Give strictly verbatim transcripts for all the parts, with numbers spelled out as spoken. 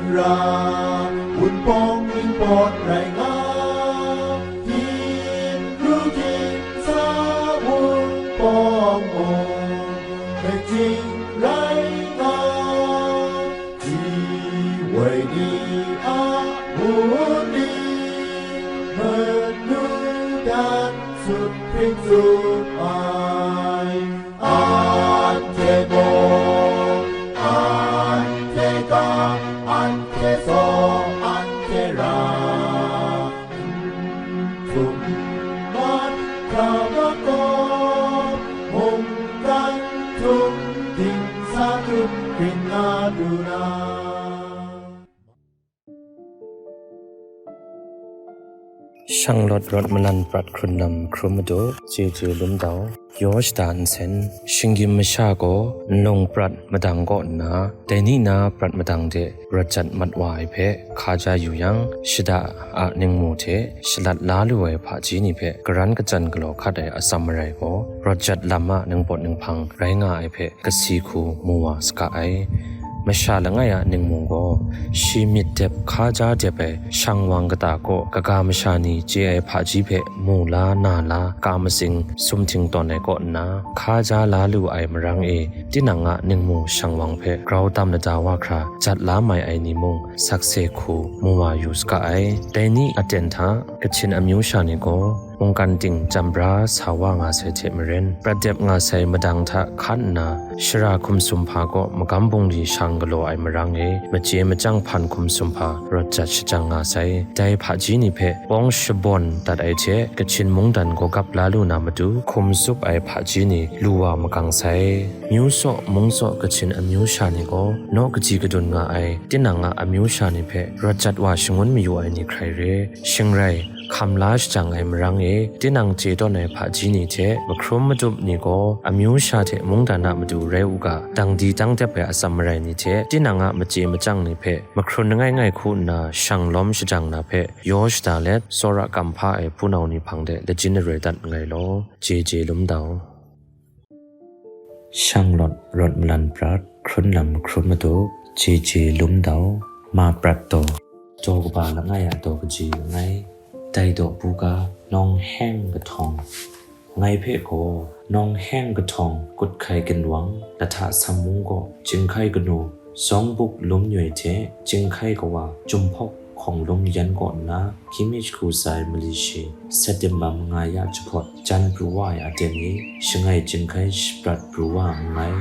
Ra, wunpawng ningpawt rai nga, hpyin ru hkying sa wunpawng mung, hpyen jing rai nga, ji woi ni a wunli, manu dan sut hpring tsup ai. Anhte gaw, anhte ga, anhte saw, anhte ra, n htum mat hkra ga gaw, mungkan htum dingsa htum hkrin nga du na. Shanglawt rawt malan prat hkrun lam hkrum madu, chyeju lum dau, yaw shada nsen, shinggyim masha gaw nlung prat madang kaw nna, dai ni na prat madang de rawt jat mat wa ai hpe hka ja yu yang, shada a ningmu hte shalat la lu ai hpaji ni hpe karan kachyan galaw hkat ai atsam marai gaw, rawt jat lam a ningpawt ninghpang rai nga ai hpe kasi hku mu wa saga ai. Masha langai a ningmung gaw, shi myit dep hka ja dep ai shang wang kata kaw kaga masha ni chye ai hpaji hpe mu la na la ka matsing sumhting tawn ai kaw nna, hka ja la lu ai marang e, tinang a ningmu shang wang hpe grau tam lada wa hkra jat la mai ai ni mung sakse hku mu wa yu saga ai. Dai ni aten hta, Kachin amyu sha ni gaw, mungkan ting jam bra sa wa nga sai hte maren, prat dep nga sai madang hta hkan nna, shara hkum sumhpa kaw magam bungli shang galaw ai marang e, machye machyang hpan hkum sumhpa rawt jat shajang nga sai. Dai hpaji ni hpe pawng shabawn dat ai hte, Kachin mungdan gaw gap la lu na matu hkum tsup ai hpaji ni lu wa magang sai. Myu saw mung saw Kachin amyu sha ni gaw, naw kaji kadun nga ai, tinang a amyu sha ni hpe rawt jat wa shangun mayu ai ni hkrai re. Shing rai, hkam la shajang ai marang e, tinang chye tawn ai hpaji ni hte mahkrum madup ni gaw, amyu sha hte mungdan a matu rai u ga, dang di dang dep ai atsam marai ni hte tinang a machye machyang ni hpe mahkrun langai ngai hku nna shang lawm shajang na hpe yaw shada let, tsawra kam hpa ai hpunau ni hpang de lajin aroi dat nngai law, chyeju lum dau. Shanglawt rawt malan prat, hkrun lam hkrum madu, chyeju lum dau, ma prat taw, daw kaba langai a daw kaji langai, dai daw buga, nawng heng kahtawng. Ngai hpe gaw, nawng heng kahtawng kut hkai ginwang, lahta sam mung gaw, chyinghkai kanu, zawng buk lum nyoi hte, chyinghkai kawa, Jumhpawk hkawng lum yan kaw nna, hkying mi jahku tsa ai mali shi, September manga ya jahpawt, jan pru wa ai aten e, shangai chyinghkai shaprat pru wa nngai.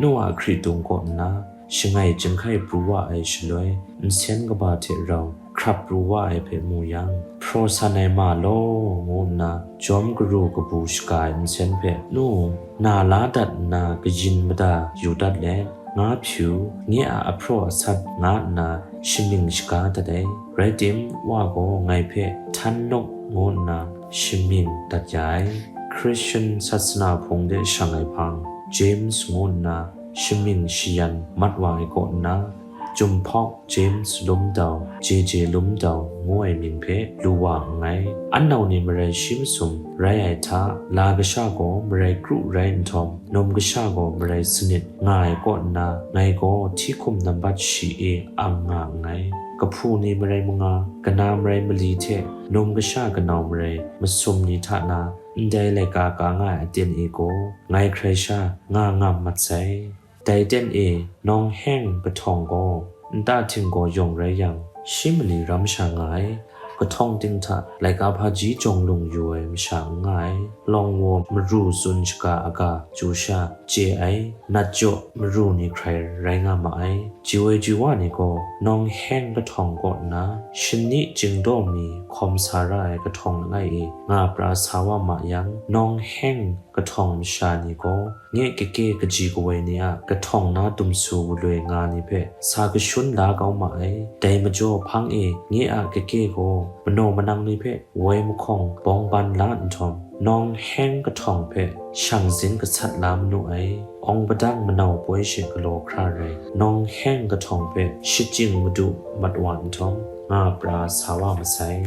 Nu a hkritung kaw nna, shangai chyinghkai pru wa ai shaloi, nsen kaba hte rau hkrap pru wa ai hpe mu yang, hpraw san ai ma law, ngu nna jawm garu kabu shaga ai nsen hpe, nu, na la dat nna kayin mada yu dat let, nga hpyu, nye a ahpraw asat nga nna shamying shaga dat ai. Rai tim, wa gaw ngai hpe htan nup ngu nna shamying dat ya ai. Hkristu sasana hpung de shang ai hpang, James ngu nna shamying shayan mat wa ai kaw nna, Jumhpawk James Lumdau, J J Lumdau ngu ai mying hpe lu wa nngai. An nau ni marai shi masum rai ai hta, la kasha gaw marai kru rai nhtawm, num kasha gaw marai sanit nga ai kaw nna, ngai gaw hti hkum nambat shi e ang nga nngai. Kahpu ni marai manga, kana marai mali hte num kasha kanau marai masum ni hta na ndai laika ka nga ai aten e gaw, ngai hkrai sha nga ngam mat sai. Dai aten e nawng heng kahtawng gaw, nta htinggaw yawng rai yang, shi mali ram sha nga ai. Kahtawng ting hta laika hpaji jawng lung yu ai masha n nga ai. Lawng waw maru tsun shaga aga chyu sha chye ai, nat jaw maru ni hkrai rai nga ma ai. Ji woi ji wa ni gaw, nawng heng kahtawng kaw nna, shani jingdaw mi hkawm sa ra ai kahtawng langai e nga pra sa wa ma yang, nawng heng kahtawng masha ni gaw, nye kake kaji kawoi ni a kahtawng na dumsu galoi nga ni hpe sa kashun la kau ma ai. Dai majaw hpang e nye a kake gaw manaw manang ni hpe woi mahkawng bawng ban la nhtawm, nawng heng kahtawng hpe shang zin gasat la manu ai. Awng padang manau poi she galaw hkra rai, nawng heng kahtawng hpe shachying madu mat wa nhtawm, nga pra sa wa masai.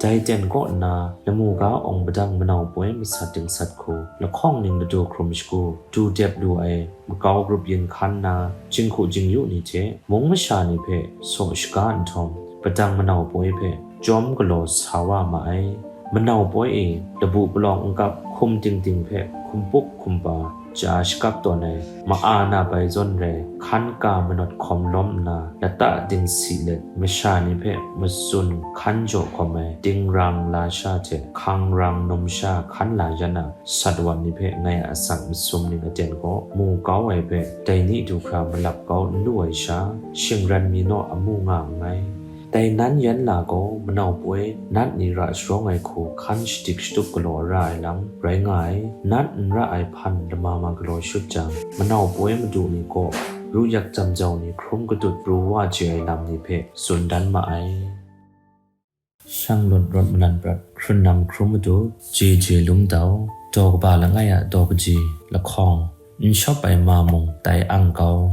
Dai ten kaw nna, lamu ga awng padang manau poi masat dingsat hku, lahkawng ning ladu hkrum shagu, du dep lu ai makau grup yin hkan na, jinghku jingyu ni hte mung masha ni hpe saw shaga nhtawm, padang manau poi hpe chyawm galaw sa wa ma ai. Manau poi e labu palawng n kap hkum ting ting hpe hkum pup hkum pa, ja shakap tawn ai, ma-a na bai zawn rai, hkan ka manawt hkawm lawm nna, lata dingsi let, masha ni hpe matsun hkan jaw hkawm ai, dingrang lasha hte hkangrang numsha hkan la yan a, sat wa ni hpe ngai a asak masum ning aten gaw mu kau ai hpe, dai ni du hkra malap kau n lu ai sha, shingran mi naw amu nga nngai. Dai nan yan la gaw manau poi nat ni ra sharawng ai hku hkan shadik shatup galaw ra ai lam rai nga ai. Nat n ra ai hpan lama ma galaw shut jang, manau poi madu ni kaw ru yak jam jau ni hkrum katut pru wa chye ai lam ni hpe tsun dan ma ai. Shang lawt rawt malan prat, hkrun nam hkrum madu, je je lum dau, daw kaba langai a daw kaji, lahkawng, n shawp ai ma mung tai ang kau.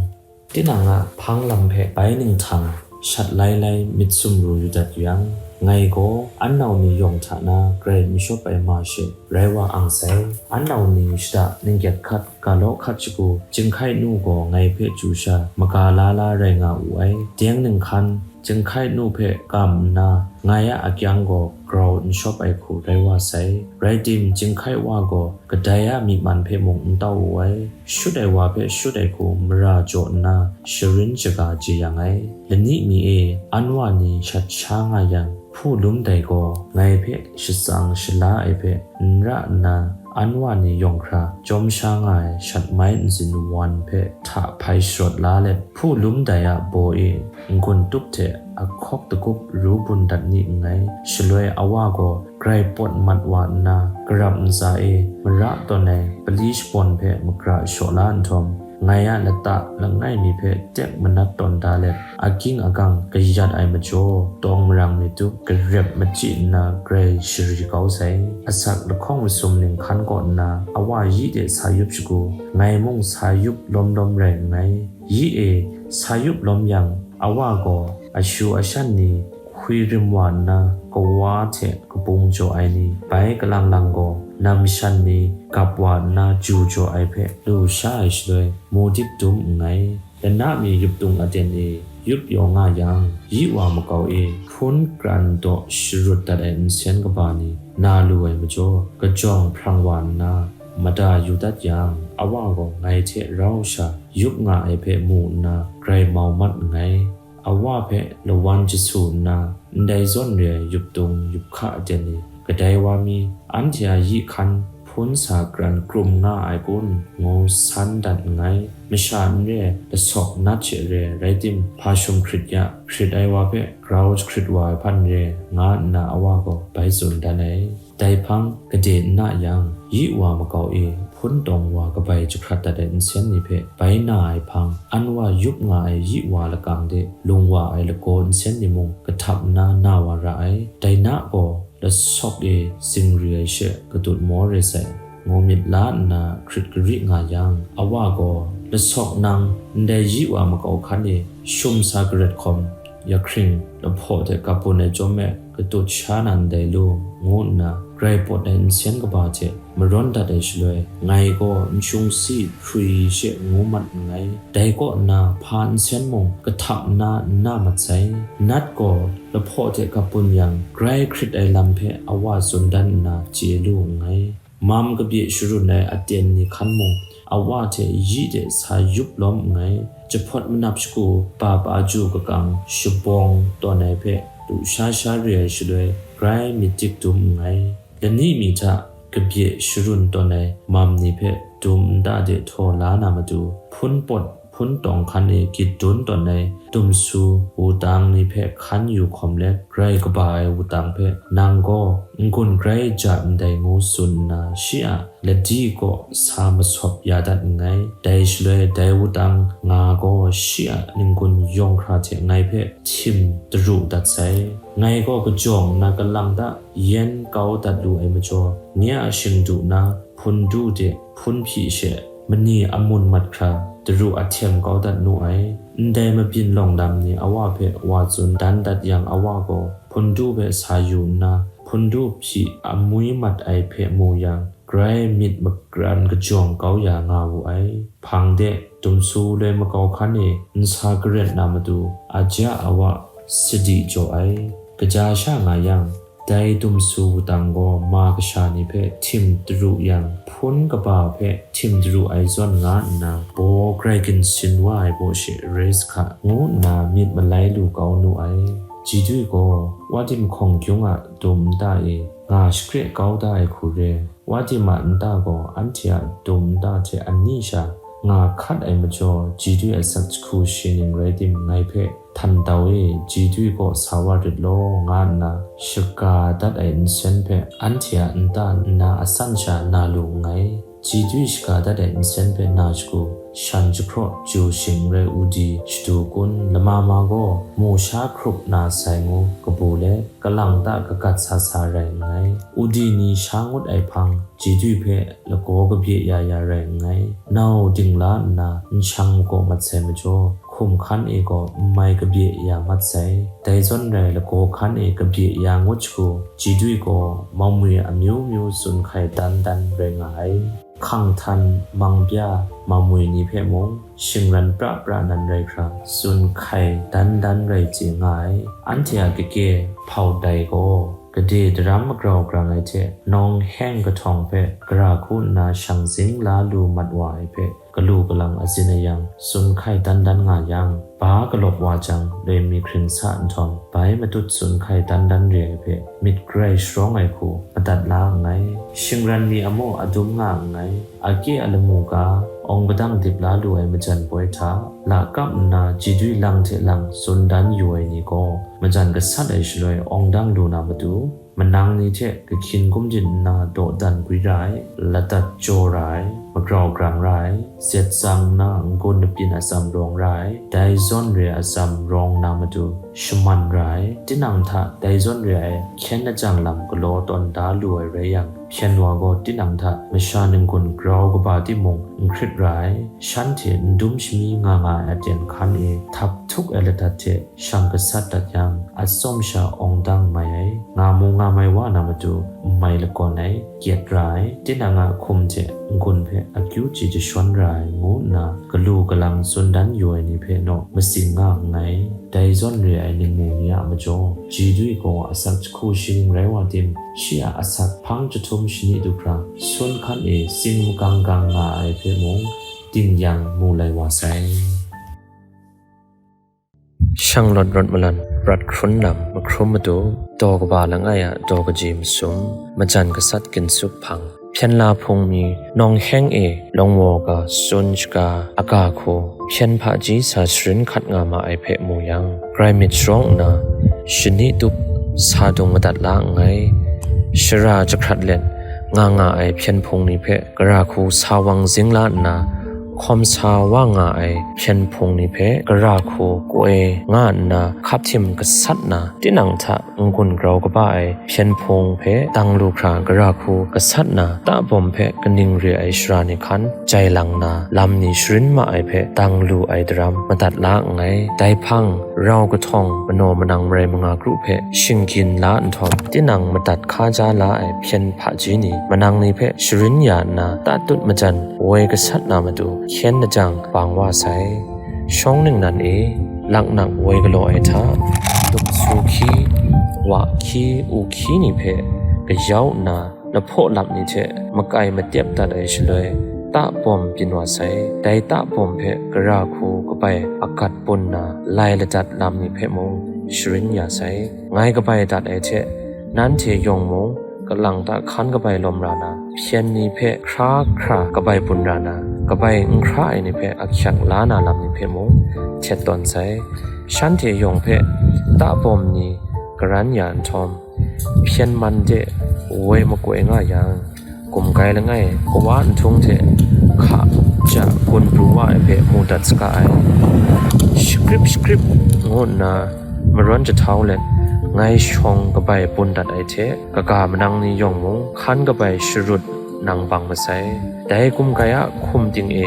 Tinang a hpang lam hpe bai ning htang shat lai lai myit sumru yu dat yang, ngai gaw an nau ni yawng hta na grai n shawp ai ma she rai wa ang sai. An nau ni shada ning gyat hkat, ga law hkat shagu, Jinghkai nu gaw ngai hpe chyu sha maga la la rai nga wu ai. Deng ning hkan, Jinghkai nu hpe kam nna, ngai a akyang gaw grau n shawp ai hku rai wa sai. Rai tim, Jinghkai wa gaw kadai a myi man hpe mung n tau wu ai. Shut ai wa hpe shut ai hku mara jaw nna, sharin shaga je yang ai. Lani mi e, an wa ni shat sha nga yang, hpu lum dai gaw ngai hpe shatsang shala ai hpe n ra nna, an wa ni yawng hkra chyawm sha nga ai shat mai ntsin wan hpe hta hpai sharawt la let, hpu lum dai a baw e n-gun tup hte ahkawk dagup ru bun dat ni nngai. Shaloi awa gaw grai pawt mat wa nna, karap ntsa e mara tawn ai pali shapawn hpe makra shaw la nhtawm, ngai a lata langai mi hpe tek manat tawn da let, agying agang kayat ai majaw, tawng marang mi tup garep machyi nna grai shari kau sai. Asak lahkawng masum ning hkan kaw nna, awa yi de sa yup shagu, ngai mung sa yup lawm lawm rai nngai. Yi e sa yup lawm yang, awa gaw ashu ashan ni hkwi rim wa nna, kawa hte kapung jaw ai ni, bai kalang lang gaw nam shan ni gap wa nna ju jaw ai hpe lu sha ai shaloi, mu dip dum nngai. Lana mi yuptung aten e yup yaw nga yang, yi wa makau e hpun kran daw sharut dat ai nsen kaba ni na lu ai majaw, kajawng hprang wa nna, mada yu dat yang, awa gaw ngai hte rau sha yup nga ai hpe mu nna, grai mau mat nngai. Awa hpe lawan jasu nna, ndai zawn re ai yuptung yup hka aten e, kadai wa mi, anhte a yi hkan hpun sa kran krum nga ai kun, ngu san dat nngai. Masha n re ai lasawk nat she re ai, rai tim, hpa shum hkrit ya, hkrit ai wa hpe grau jahkrit wa ai hpan re, nga nna awa gaw bai tsun dan ai. Dai hpang gade n na yang, yi wa makau e hpun tawng wa kabai jahkrat dat ai nsen ni hpe bai na ai hpang, an wa yup nga ai yi wa lakang de lung wa ai lagaw nsen ni mung kahtap nna na wa ra ai. Dai na gaw lasawk e zingri ai she katut maw re sai, ngu myit la nna hkrit gari nga yang, awa gaw, lasawk nang, ndai yi wa makau hkan e shum sa garet hkawm, ya hkring lahpaw hte kapun ai chyawm me katut sha na ndai lu, ngu nna grai pawt ai nsen kaba hte marawn dat ai shaloi, ngai gaw n shung si hkrui she ngu mat nngai. Dai kaw nna hpa nsen mung kahtap nna n na mat sai. Nat gaw lahpaw hte kapun yang, grai hkrit ai lam hpe awa tsun dan nna chye lu nngai. Mam kabye sharun ai aten ni hkan mung, awa hte yi de sa yup lawm nngai. Jahpawt manap shagu, pa pa ju kakang shabawng tawn ai hpe, lusha sha re ai shaloi, grai myit dik dum nngai. Lani mi hta kabye sharun tawn ai mam ni hpe dum nta de htaw la na matu, hpun pawt hpun tawng hkan e gyit dun tawn ai dumsu wudang ni hpe hkan yu hkawm let, grai kaba ai wudang hpe, nang gaw n-gun grai ja ndai ngu tsun nna, shi a ladi kaw sa masawp ya dat nngai. Dai shaloi dai wudang nga gaw shi a n-gun yawng hkra hte ngai hpe htim daru dat sai. Ngai gaw kajawng nna kalang da yen kau dat lu ai majaw, nye a shingdu na hpun du de hpun hpyi she, mani amun mat hkra daru ahtem kau dat nu ai. Ndai mabyin lawng lam ni awa hpe wa tsun dan dat yang, awa gaw hpun du hpe sa yu nna, hpundu hpyi amwi mat ai hpe mu yang, grai myit magran kajawng kau ya nga wu ai. Hpang de, dumsu loi makau hkan e nsa garet na matu, aja awa sadi jaw ai. Kaja sha nga yang, dai dumsu wudang gaw ma kasha ni hpe htim daru yang, hpun kaba hpe htim daru ai zawn nga nna, baw grai ginsin wa ai baw she rai sa hka, ngu nna myit malai lu kau nu ai. Ji Dui gaw, Wa Dim hkawng kyung a dum nta e nga shakre kau da ai hku re, Wa Dim a nta gaw anhte a dum nta hte ani sha nga hkat ai majaw, Ji Dui a asak jahku shi ning rai tim, ngai hpe htan dau e, Ji Dui kaw sa wa rit law, nga nna shaga dat ai nsen hpe anhte a nta nna asan sha na lu nngai. Ji Dui shaga dat ai nsen hpe na shagu, shan jahkraw ju shing rai udi shadu kun, lama ma gaw mu sha hkrup na sai ngu kabu let, kalang ta kagat sa sa rai nngai. Udi ni sha ngut ai hpang, Ji Dui hpe lagaw kabye ya ya rai nngai. Nau dingla nna nshang makaw mat sai majaw, hkum hkan e gaw n mai kabye ya mat sai. Dai zawn rai, lagaw hkan e kabye ya ngut shagu, Ji Dui gaw mamwi amyu myu tsun hkai dan dan rai nga ai. Hkang htan, mang bya, mamwi ni hpe mung, shingran pra pra nan rai hkra, tsun hkai dan dan rai chye nga ai. Anhte a kake hpau dai gaw, gade daram magrau grang ai hte, nawng heng kahtawng hpe gara hku nna shang zing la lu mat wa ai hpe, galu galang azin ayang, tsun hkai dan dan nga yang, ba galawp wa jang, loi mi hkring sa nhtawm, bai matut tsun hkai dan dan re ai hpe, myit grai sharawng ai hku madat la nngai. Shingran ni amu adum nga nngai. Ake alamu ga, awng padang dip la lu ai majan poi hta, lakap nna Ji Dui lang hte lang tsun dan yu ai ni gaw, majan gasat ai shaloi awng dang lu na matu, manang ni hte kahkyin gumdin nna dawdan gwi ra ai, ladat jaw ra ai, magrau grang ra ai, zet tsang nna n-gun nabyin atsam rawng ra ai, dai zawn re atsam rawng na matu shaman ra ai. Tinang hta dai zawn re ai hkyen lajang lam galaw tawn da lu ai rai yang, hpyen wa gaw tinang hta masha n-gun grau kaba timung n hkrit ra ai. Shanhte n dum shami nga nga ai aten hkan e htap htuk ai ladat hte shang gasat dat yang, atsawm sha awng dang mai ai, nga mu nga mai wa na matu n mai lakawn ai, gyet ra ai, tinang a hkum hte n-gun hpe akyu chye jashawn ra ai, ngu nna galu galang tsun dan yu ai ni hpe naw matsing nga nngai. Dai zawn re ai ningmu ni a majaw, Ji Dui gaw asak jahku shi ning rai wa tim, shi a asak hpang jahtum shani du hkra, sun hkan e tsing magang gang nga ai hpe mung, ding yang mu lai wa sai. Shang lawt rawt malan, prat hkrun lam, mahkrum matu, daw kaba langai a daw kaji masum, majan gasat ginsup hpang, hpyen la hpung mi, nawng heng e, lawng waw ga, tsun shaga, aga hku, hpyen hpaji sa sharin hkat nga ma ai hpe mu yang, grai myit sharawng nna, shani tup sa dung madat la nngai. Shara jahkrat let nga nga ai hpyen hpung ni hpe, gara hku sa wang zing la nna, hkawm sa wa nga ai hpyen hpung ni hpe gara hku koi nga nna hkap htim gasat na, tinang hta n-gun grau kaba ai hpyen hpung hpe dang lu hkra gara hku gasat na, tabawm hpe kaning re ai shara ni hkan jai lang na, lam ni sharin ma ai hpe dang lu ai daram madat la nngai. Dai hpang, rau kahtawng manaw manang marai manga kru hpe shinggyin la nhtawm, tinang madat hkaja la ai hpyen hpaji ni, manang ni hpe sharin ya nna, tatut majan woi gasat na matu, hkyen lajang bang wa sai. Shawng ningnan e, laknak woi galaw ai hta, dumsu hkyi, wa hkyi, u hkyi ni hpe kayau nna, lahpaw lap ni hte makai matep dat ai shaloi, tabawm byin wa sai. Dai tabawm hpe gara hku kabai agat bun na, lai ladat lam ni hpe mung sharin ya sai. Ngai kabai dat ai hte, nanhte yawng mung, kalang ta hkan kabai lawm ra na, hpyen ni hpe hkra hkra kabai bun ra na, kabai n hkra ai ni hpe ahkyak la na lam ni hpe mung htet tawn sai. Shanhte yawng hpe tabawm ni karan ya nhtawm, hpyen man de woi makoi nga yang, gumgai langai kawa nhtung hte hka ja gun pru wa ai hpe mu dat saga ai. Shakrip shakrip ngu nna marawn jahtau let, ngai shawng kabai bun dat ai hte, kaga manang ni yawng mung hkan kabai sharut nang bang masai. Dai gumgai a hkum ting e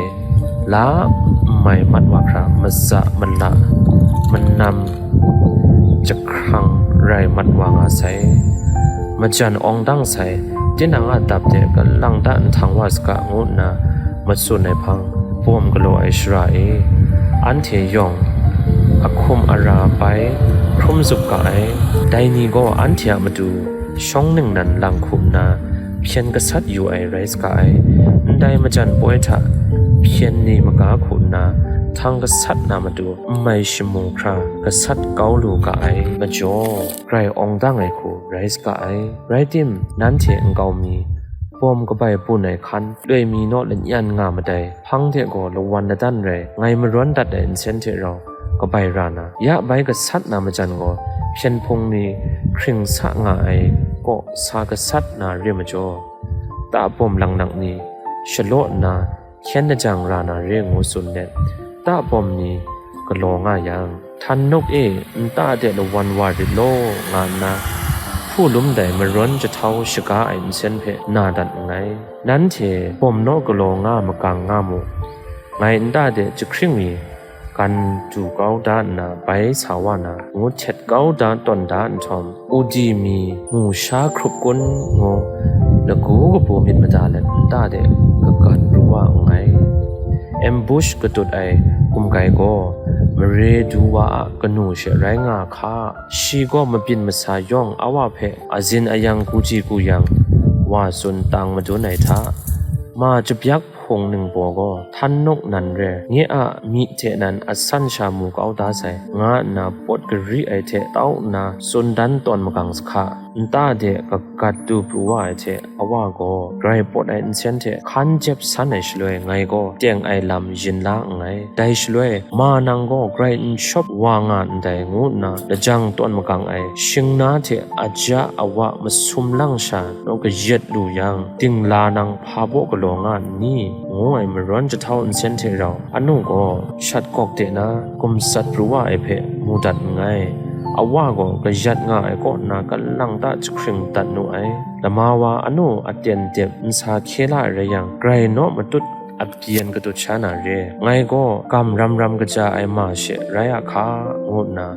la n mai mat wa hkra, matsa mala, manam jahkrang rai mat wa nga sai. majan awng dang sai, tinang a dap de kalang ta nhtang wa saga, ngu nna matsun ai hpang, bawm galaw ai shara e, anhte yawng ahkum ara bai hkrum zup ga ai. Dai ni gaw anhte a matu shawng ningnan lang hku nna hpyen gasat yu ai rai saga ai. Ndai majan poi hta hpyen ni maga hku nna htang gasat na matu, n mai shamu hkra gasat kau lu ga ai majaw, grai awng dang ai hku rai saga ai. Rai tim, nanhte nkau mi, bawm kabai bun ai hkan, loi mi naw lanyan nga madai hpang de gaw lawan ladan rai, ngai marawn dat ai nsen hte rau kabai ra na, ya bai gasat na majan gaw, hpyen hpung ni hkring sa nga ai kaw sa gasat na re majaw, ta bawm langnak ni shalaw nna hkyen lajang ra na re ngu tsun let, ta bawm ni galaw nga yang, htan nuk e, nta de lawan wa rit law, nga nna hpu lum dai marawn jahtau shaga ai nsen hpe na dat nngai. Nanhte bawm naw galaw nga magang nga mu. Ngai nta de jahkring mi gan du kau da nna bai sa wa na, ngu htet kau da tawn da nhtawm, udi mi mu sha hkrup kun ngu lagu kabu myit mada let nta de kagat pru wa nngai. Ambush katut ai gumgai gaw mare du wa a kanu she rai nga hka. Shi gaw mabyin masa yawng a wa hpe azin ayang kuji kuyang wa tsun tang madun ai hta, ma jabyak hpung ningbaw gaw htan nuk nan re, nye a myi hte nan asan sha mu kau da sai, nga nna pawt gari ai hte tau nna tsun dan tawn magang sa hka. Nta de kagat du pru wa ai hte awa gaw grai pawt ai nsen hte hkan jep san ai shaloi, ngai gaw teng ai lam yin la nngai. Dai shaloi, ma nang gaw grai n shawp wa nga ndai, ngu nna lajang tawn magang ai shingna hte aja awa masum lang sha naw kayat lu yang, dingla nang hpa baw galaw nga nni? Ngu ai marawn jahtau nsen hte rau, anu gaw shat gawk de na gumsat pru wa ai hpe mu dat nngai. Awa gaw kayat nga ai kaw nna kalang ta jahkring dat nu ai. Lama wa anu aten dep nsa hkye la ai rai yang, grai naw matut apyen katut sha na re. Ngai gaw gam ram ram kaja ai ma she rai a hka, ngu nna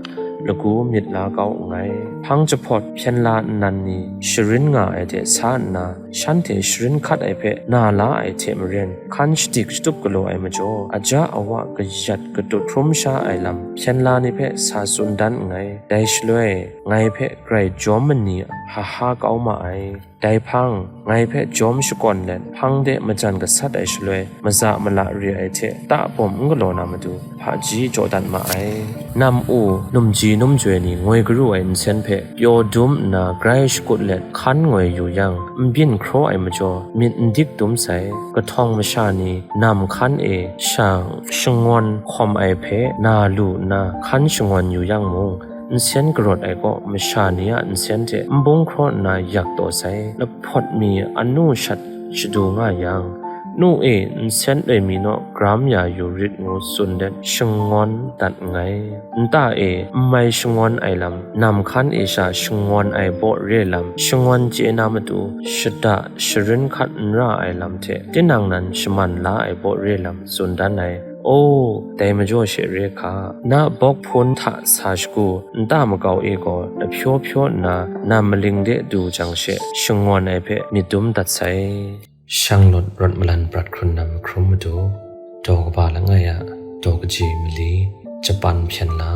lagu myit la kau nngai. Hpang jahpawt hpyen la nnan ni sharin nga ai hte sa nna, shanhte sharin hkat ai hpe na la ai hte maren, hkan shadik shatup galaw ai majaw, aja awa kayat katut hkrum sha ai lam hpyen la ni hpe sa tsun dan nngai. Dai shaloi, ngai hpe grai jawm mani haha kau ma ai. Dai hpang, ngai hpe jawm shakawn let hpang de majan gasat ai shaloi, maza mala re ai hte ta bawm n galaw na matu, hpaji jaw dat ma ai. Nam u, numji numjoi ni ngoi garu ai nsen hpe pyaw dum nna grai shakut let hkan ngoi yu yang, n byin hkraw ai majaw myit n dik dum sai. Kahtawng masha ni nam hkan e sha shangawn hkawm ai hpe na lu nna, hkan shangawn yu yang mung, nsen karawt ai kaw masha ni a nsen hte n bung hkraw nna yak taw sai. Lahpawt mi anu shat shadu nga yang, "Nu e, nsen loi mi naw gram ya yu rit," ngu tsun let shangawn dat nngai. Nta e, n mai shangawn ai lam, nam hkan e sha shangawn ai baw re lam, shangawn chye na matu shada sharin hkat n ra ai lam hte tinang nan shaman la ai baw re lam tsun dan ai. O, dai majaw she re hka, na bawk hpun hta sa shagu, nta makau e gaw lahpyaw pyaw nna, nam maling de du jang she shangawn ai hpe myit dum dat sai. Shanglawt rawt malan prat hkrun na mahkrum matu, daw kaba langai a daw kaji mali, Japan hpyen la,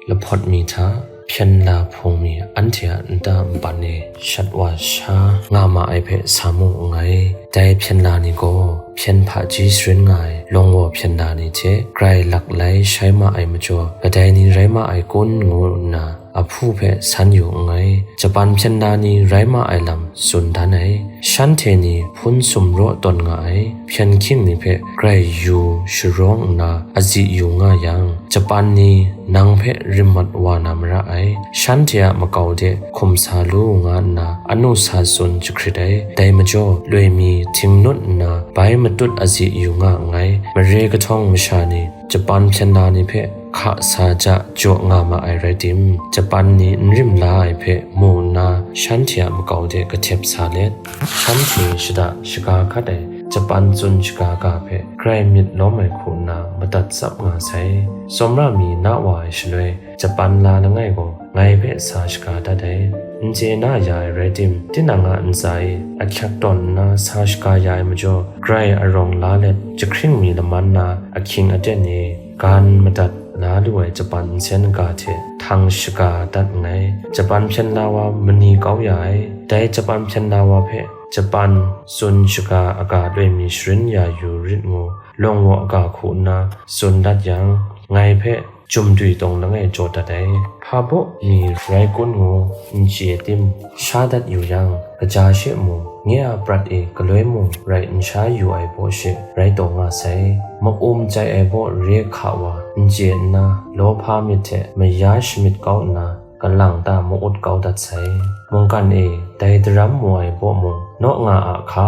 lahpawt mi hta hpyen la hpung mi anhte a nta npan e shat wa sha nga ma ai hpe sa mu nngai. Dai hpyen la ni gaw hpyen hpaji sharin nga ai lawng waw hpyen la ni hte grai laklai shai ma ai majaw, kadai ni rai ma ai kun, ngu nna ahpu hpe san yu nngai. Japan hpyen la ni rai ma ai lam tsun dan ai. Shanhte ni hpun sumraw tawn nga ai, hpyen hkying ni hpe grai yu sharawng nna azi yu nga yang, Japan ni nang hpe rim mat wa na mara ai. Shanhte a makau de hkum sa lu, nga nna anu sa tsun jahkrit ai. Dai majaw, loi mi hting nut nna bai matut azi yu nga nngai. Mare kahtawng masha ni Japan hpyen la ni hpe hka sa ja jaw nga ma ai rai tim, Japan ni n rim la ai hpe mu nna, shanhte a makau de kahtep sa let, shanhte shada shaga hkat ai Japan tsun shaga ga hpe grai myit lawm ai hku nna madat tsap nga sai. Tsawmra mi na wa ai shaloi, Japan la langai gaw ngai hpe sa shaga dat ai. N chye na ya ai rai tim, tinang a ntsa e ahkyak tawn nna sa shaga ya ai majaw, grai arawng la let, jahkring mi laman na ahkying aten e gan madat la lu ai Japan nsen ga hte htang shaga dat nngai. Japan hpyen la wa mani kau ya ai. Dai Japan hpyen la wa hpe Japan tsun shaga aga loi mi sharin ya yu rit ngu, lawng waw aga hku nna tsun dat yang, ngai hpe jum dwi tawng langai jaw dat ai. Hpa baw mi rai kun ngu n chye tim, sha dat yu yang, kaja she mung, nye a prat e galoi mung rai n sha yu ai baw she rai taw nga sai. Ma-um chye ai baw re hka wa n chye nna, lawhpa myit hte maya shamyit kau nna, kalang ta ma-ut kau dat sai. Mungkan e, dai daram mu ai baw mung, naw nga a hka,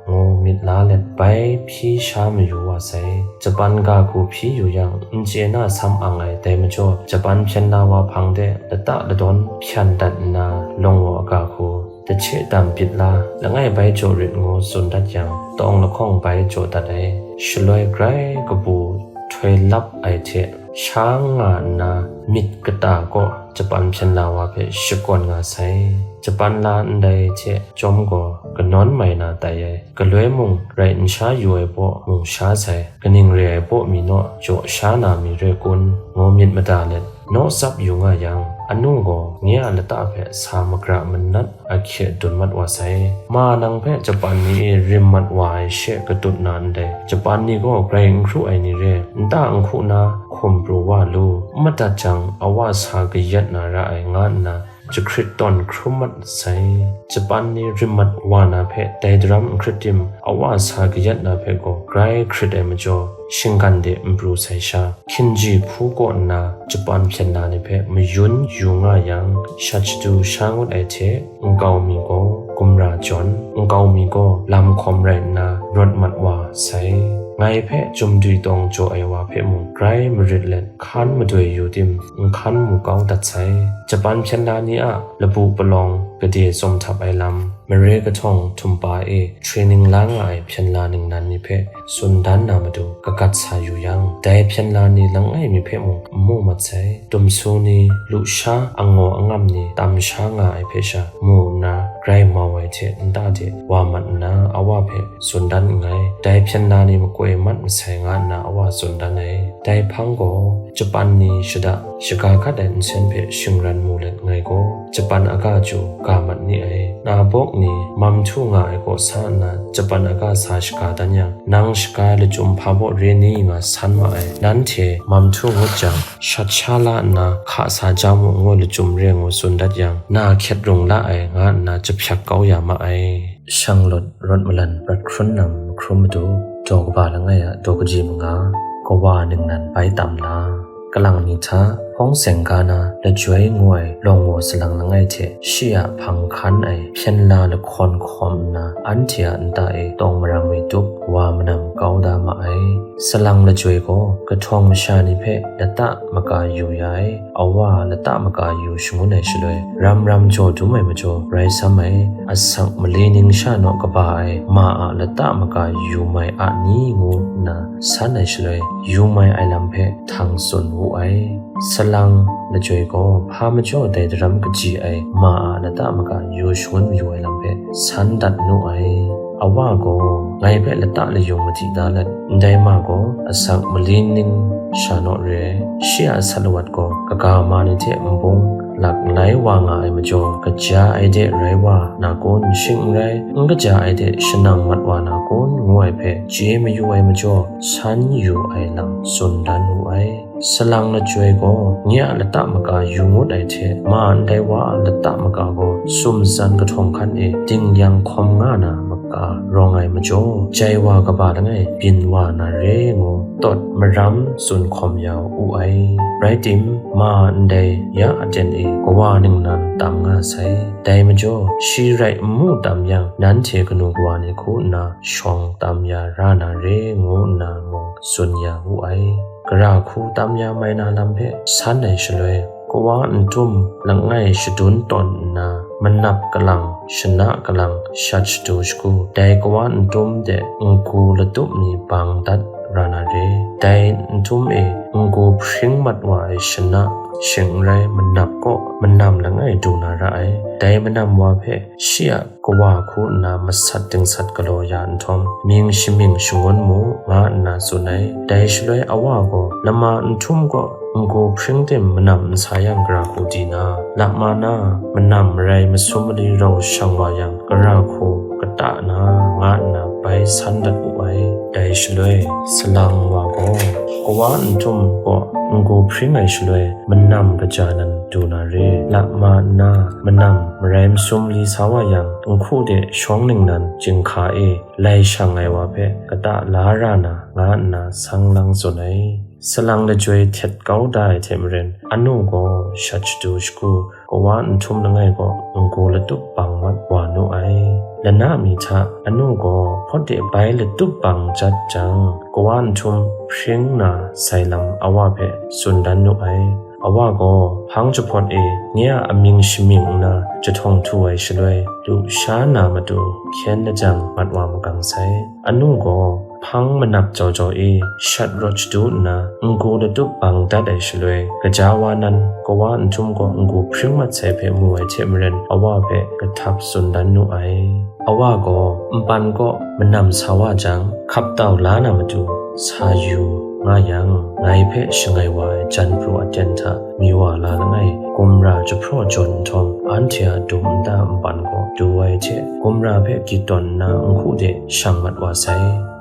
ngu myit la let, bai hpyi sha mayu wa sai. Japan ga hku hpyi yu yang, n chye na sam ang ai dai majaw, Japan hpyen la wa hpang de lata ladawn hpyan dat nna, lawng waw aga hku, dahche dam bit la, langai bai jaw rit ngu tsun dat yang, tawng lahkawng bai jaw dat ai. Shaloi grai kabu htoi lap ai hte sha nga nna, myit kata kaw Japan hpyen la wa hpe shakawn nga sai. Japan la ndai hte chyawm gaw kanawn mai na tai ai. Galoi mung rai n sha yu ai baw mung sha sai. Kaning re ai baw mi naw jaw sha na mi re kun, ngu myit mada let, naw tsap yu nga yang, anu gaw nye a lata hpe sa magara manat ahkye dun mat wa sai. Ma nang hpe Japan ni e rim mat wa ai she katut na ndai, Japan ni gaw grai n hkru ai ni re, nta n hku na hkum pru wa lu, n madat jang, awa sa kayat na ra ai, nga nna jahkrit tawn hkrum mat sai. Japan ni rim mat wa na hpe dai daram n hkrit tim, awa sa kayat na hpe gaw grai hkrit ai majaw, shinggan de n pru sai sha, hkinji hpu kaw nna Japan hpyen la ni hpe mayun yu nga yang, shat shadu sha ngut ai hte, nkau mi gaw gumra jawn, nkau mi gaw lam hkawm rai nna rawt mat wa sai. Ngai hpe jum dwi tawng jaw ai wa hpe mung grai marit let, hkan madoi yu tim, n hkan mu kau dat sai. Japan hpyen la ni a labu palawng gade tsawm htap ai lam, mare kahtawng htumpa e training la nga ai hpyen la ningnan ni hpe tsun dan na matu kagat sa yu yang, dai hpyen la ni langai mi hpe mung n mu mat sai. Dumsu ni, lusha, angaw angam ni tam sha nga ai hpe sha mu nna, grai mau ai hte nta de wa mat nna, awa hpe tsun dan nngai. Dai hpyen la ni makoi mat masai, nga nna awa tsun dan ai. Dai hpang gaw, Japan ni shada shaga hkat ai nsen hpe shingran mu let ngai gaw, Japan aga chyu ga mat ni ai. Na bawk ni mam htu nga ai kaw sa nna, Japan aga sa shaga dan yang, nang shaga ai lachyum hpa baw re ni nga san ma ai. Nanhte mam htu ngut jang, shat sha la nna hka sa ja mu, ngu lachyum re ngu tsun dat yang, na hkyet rung la ai, nga nna jahpyak kau ya ma ai. Shanglawt rawt malan prat hkrun lam mahkrum madu, daw kaba langai a daw kaji manga, kawa ningnan bai tam la, kalang ni hta, hpawng seng ga na, lajoi ngu ai lawng waw salang langai hte shi a hpang hkan ai hpyen la lahkawn hkawm nna, anhte a nta e tawng maram e tup wa manam kau da ma ai. Salang lajoi gaw kahtawng masha ni hpe lata maka yu ya ai, awa lata maka yu shangun ai shaloi, ram ram jaw dum ai majaw rai sam ai, asak mali ning sha naw kaba ai ma a lata maka yu mai a ni, ngu nna san ai shaloi, yu mai ai lam hpe htang tsun wu ai. Salang lajoi gaw hpa majaw dai daram kaji ai ma a lata maka yu shangun mayu ai lam hpe san dat nu ai. Awa gaw, ngai hpe lata layung madi da let, ndai ma gaw asak mali ning sha naw re ai, shi a sat lawat gaw kaga ma ni hte nbung lak lai wa nga ai majaw, kaja ai de rai wa na kun, shing n rai, n kaja ai de shanang mat wa na kun, ngu ai hpe chye mayu ai majaw, san yu ai lam tsun dan wu ai. Salang lajoi gaw nye a lata maka yu ngut ai hte, ma ndai wa a lata maka gaw sumtsan kahtawng hkan e ding yang hkawm nga na maka rawng ai majaw, jai wa kaba langai byin wa na re ngu tawt maram tsun hkawm ya u ai. Rai tim, ma ndai ya aten e kawa ningnan tam nga sai. Dai majaw, shi rai n mu tam yang, nanhte kanu kawa ni hku nna shawng tam ya ra na re, ngu nna mung tsun ya wu ai. Gara hku tam ya mai na lam hpe san ai shaloi, kawa n tum langai shadun tawn nna, manap kalang, shana kalang, shat shadu shagu, dai kawa n-tum de n-gu latup mi bang dat ra na re. Dai n-tum e n-gu hpring mat wa ai shana, shing n rai manap kaw manam langai du na ra ai. Dai manam wa hpe shi a kawa hku nna masat dingsat galaw ya nhtawm, mying shamying shangun mu, nga nna tsun ai. Dai shaloi awa gaw lama n-tum kaw n-gu hpring tim manam n sa yang gara hku di na, lama na manam marai masum mali rau shang wa yang, gara hku kata na, nga nna bai san dat wu ai. Dai shaloi salang wa gaw kawa n-tum kaw n-gu hpring ai shaloi, manam kaja nan du na re. Lama nna manam marai masum mali sa wa yang, nhku de shawng ningnan jinghka e lai shang ai wa hpe kata la ra na, nga nna sang lang tsun ai. Salang lajoi htet kau da ai hte maren, anu gaw shat shadu shagu, kawa n-htum langai gaw n-gu latup bang mat wa nu ai. Lana mi hta anu gaw hpawt de bai latup bang jat jang, kawa n-htum hpring na sai lam awa hpe tsun dan nu ai. Awa gaw hpang jahpawt e nye a amying shamying nna jahtawng htu ai shaloi, lusha na matu hkyen lajang mat wa magang sai. Anu gaw hpang manap jau jau e shat rawt shadu nna, n-gu latup bang dat ai shaloi, gaja wa nan kawa n-htum gaw n-gu hpring mat sai hpe mu ai hte maren, awa hpe kahtap tsun dan nu ai. Awa gaw npan kaw manam sa wa jang, hkap tau la na matu sa yu nga yang, ngai hpe shangai wa ai jan pru aten hta mi wa la langai, gumra jahpraw jawn nhtawm, anhte a dum nta npan kaw du ai hte, gumra hpe gyit tawn nna nhku de shang mat wa sai.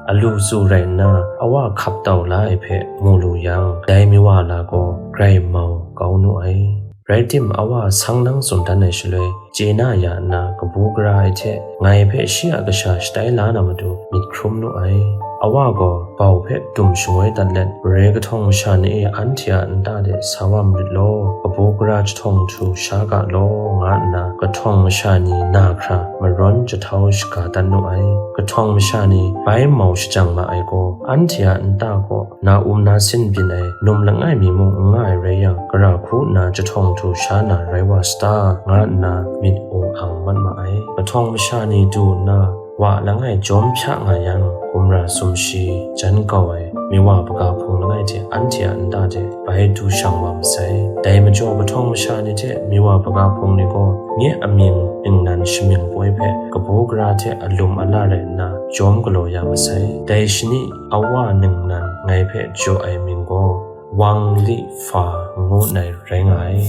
Alu tsu rai nna, awa hkap tau la ai hpe mu lu yang, dai mi wa la gaw grai mau kau nu ai. Rai tim, awa sang lang tsun dan ai shaloi, chye na ya nna kabu gara ai hte ngai hpe shi a kasha shatai la na matu myit hkrum nu ai. Awa gaw bau hpe dum shangoi dat let, mare kahtawng masha ni e anhte a nta de sa wa marit law, kabu gara jahtawng htu sha ga law, nga nna kahtawng masha ni na hkra marawn jahtau shaga dat nu ai. Kahtawng masha ni bai mau shajang ma ai gaw, anhte a nta kaw na um na sin byin ai num langai mi mung n nga ai rai yang, gara hku nna jahtawng htu sha na rai wa sata, nga nna myit aw ang mat ma ai. Kahtawng masha ni du nna, wa langai jawm hpya nga yang, gumra sumshi jan kau ai mi wa baga hpung langai hte anhte a nta de bai du shang wa masai. Dai majaw, kahtawng masha ni hte mi wa baga hpung ni gaw nye amying ningnan shamying poi hpe kabu gara hte alum ala rai nna jawm galaw ya masai. Dai shani awa ningnan ngai hpe jaw ai mying gaw, Wang Li Fa ngu nna rai nga ai.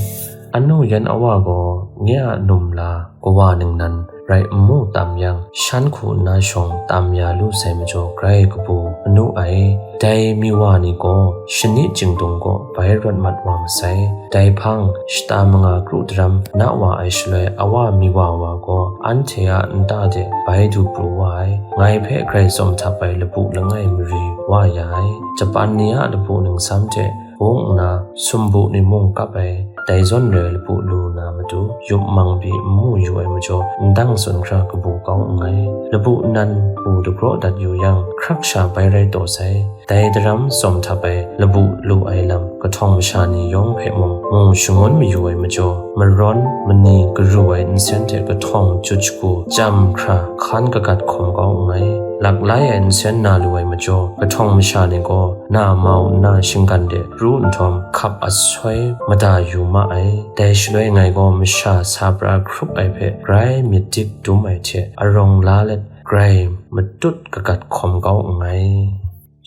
Anu yan awa gaw nye a num la kawa ningnan rai nmu tam yang, shan hku nna shawng tam ya lu sai majaw, grai kabu manu ai. Dai mi wa ni gaw shani jingdung kaw bai rawt mat wa masai. Dai hpang, shata manga kru daram na wa ai shaloi, awa mi wa wa gaw anhte a nta de bai du pru wa ai. Ngai hpe grai tsawm htap ai labu langai mari wa ya ai. Japan ni a labu ningsam hte bung nna sumbu ni mung kap ai, dai zawn loi labu lu na matu, yup mang pyi n mu yu ai majaw, ndang tsun hkra kabu kau nngai. Labu nan bu dagraw dat yu yang, hkrak sha bai rai taw sai. Dai daram tsawm htap ai labu lu ai lam, kahtawng masha ni yawng hpe mung mu shangun mayu ai majaw, marawn mani garu ai nsen hte kahtawng jut shagu chyam hkra hkan kagat hkawm kau nngai. Laklai ai nsen na lu ai majaw, kahtawng masha ni gaw na mau nna shinggan de pru nhtawm, hkap asoi mada yu ma ai. Dai shaloi ngai gaw masha sa pra hkrup ai hpe grai myit dik dum ai hte arawng la let, grai matut kagat hkawm kau nngai.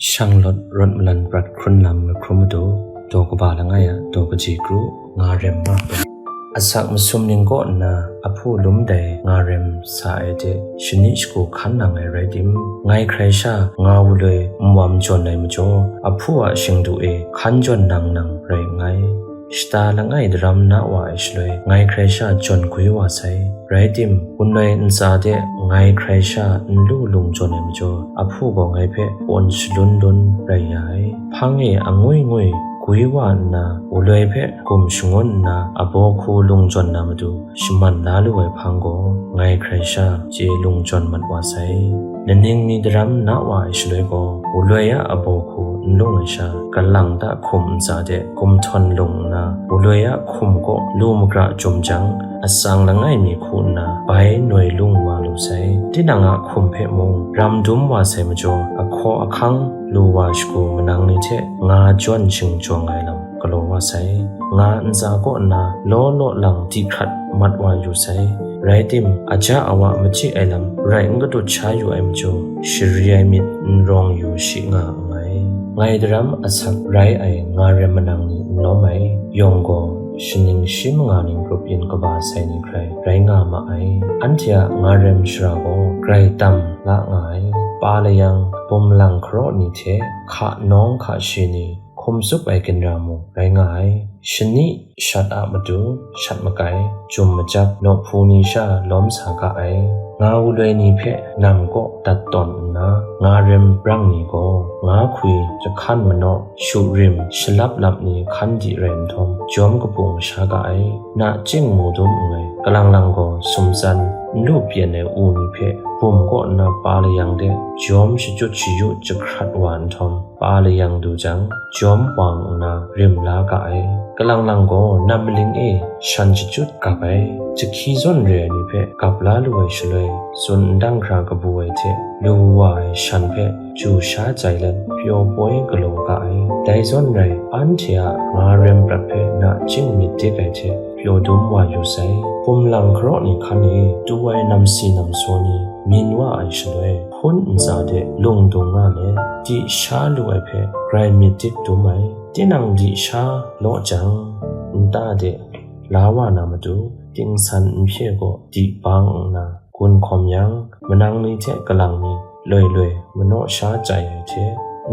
Shanglawt rawt malan prat hkrun lam lahkrum matu, daw kaba langai a daw kaji kru, nga rem ma ai. Asak masum ning kaw nna ahpu lum dai nga rem sa ai hte shani shagu hkan nang ai rai tim, ngai hkrai sha nga wuloi nwam jawn ai majaw, ahpu a shingdu e hkan jawn nang nang rai nngai. Shata langai daram na wa ai shaloi, ngai hkrai sha jawn gwi wa sai. Rai tim, wunoi ntsa de ngai hkrai sha n lu lung jawn ai majaw, ahpu gaw ngai hpe pawn shalun lun rai ya ai. Hpang e angwi ngwi gwi wa nna, wuloi hpe gum shangun nna, abaw hku lung jawn na matu, shaman la lu ai hpang gaw, ngai hkrai sha chye lung jawn mat wa sai. Laning mi daram na wa ai shaloi gaw, wuloi a abaw hku n lung ai sha, kalang ta hkum ntsa de gumhtawn lung nna, galoi a hkum kaw lu magra jum jang, atsang langai mi hku nna bai noi lung wa lu sai. Tinang a hkum hpe mung ram dum wa sai majaw, ahkaw ahkang lu wa shagu manang ni hte nga jawn shingjawng ai lam galaw wa sai. Nga ntsa kaw nna law law lang di hkrat mat wa yu sai. Rai tim, aja awa machyi ai lam rai n kadut sha yu ai majaw, shari ai myit n rawng yu shi nga nngai. Ngai daram asak rai ai nga rem manang ni n lawm ai, yawng gaw shaning shi manga ning grup yin kaba sai ni hkrai rai nga ma ai. Anhte a nga rem shara gaw grai tam la nga ai. Pa layang, bum lang hkaraw ni hte hka nawng hka she ni, hkum tsup ai ginra mung rai nga ai. Shani shat a matu, shat makai, jum majap, nawhpu ni sha lawm sa ga ai. Nga wuloi ni hpe nam kaw dat tawn nna, nga rem brang ni gaw nga hkwi, jahkan manaw, shu rim, shalap lap ni hkan di rai nhtawm, jawm kapung sha ga ai. Nachying mu dum nngai, kalang lang gaw sumtsan, n lu pyen ai u ni hpe bum kaw nna pa layang de jawm shachyut shayu jahkrat wa nhtawm, pa layang du jang, jawm wang nna rim la ga ai. Kalang lang gaw nam maling e shan shachyut gap ai, jahki zawn re ai ni hpe gap la lu ai shaloi, tsun n dang hkra kabu ai hte lu wa ai shan hpe ju sha chai let, pyaw poi galaw ga ai. Dai zawn rai, anhte a nga rem prat hpe nachying myit dik ai hte pyaw dum wa yu sai. Bum lang hkaraw ni hkan e tu ai namsi namsaw ni min wa ai shaloi, hpun ntsa de lung dung nga let, di sha lu ai hpe grai myit dik dum ai. Tinang di sha law jang, nta de la wa na matu, tingsan nhpye gaw di bang nna gun hkawm yang, manang ni hte kalang ni loi loi manaw sha chai ai hte,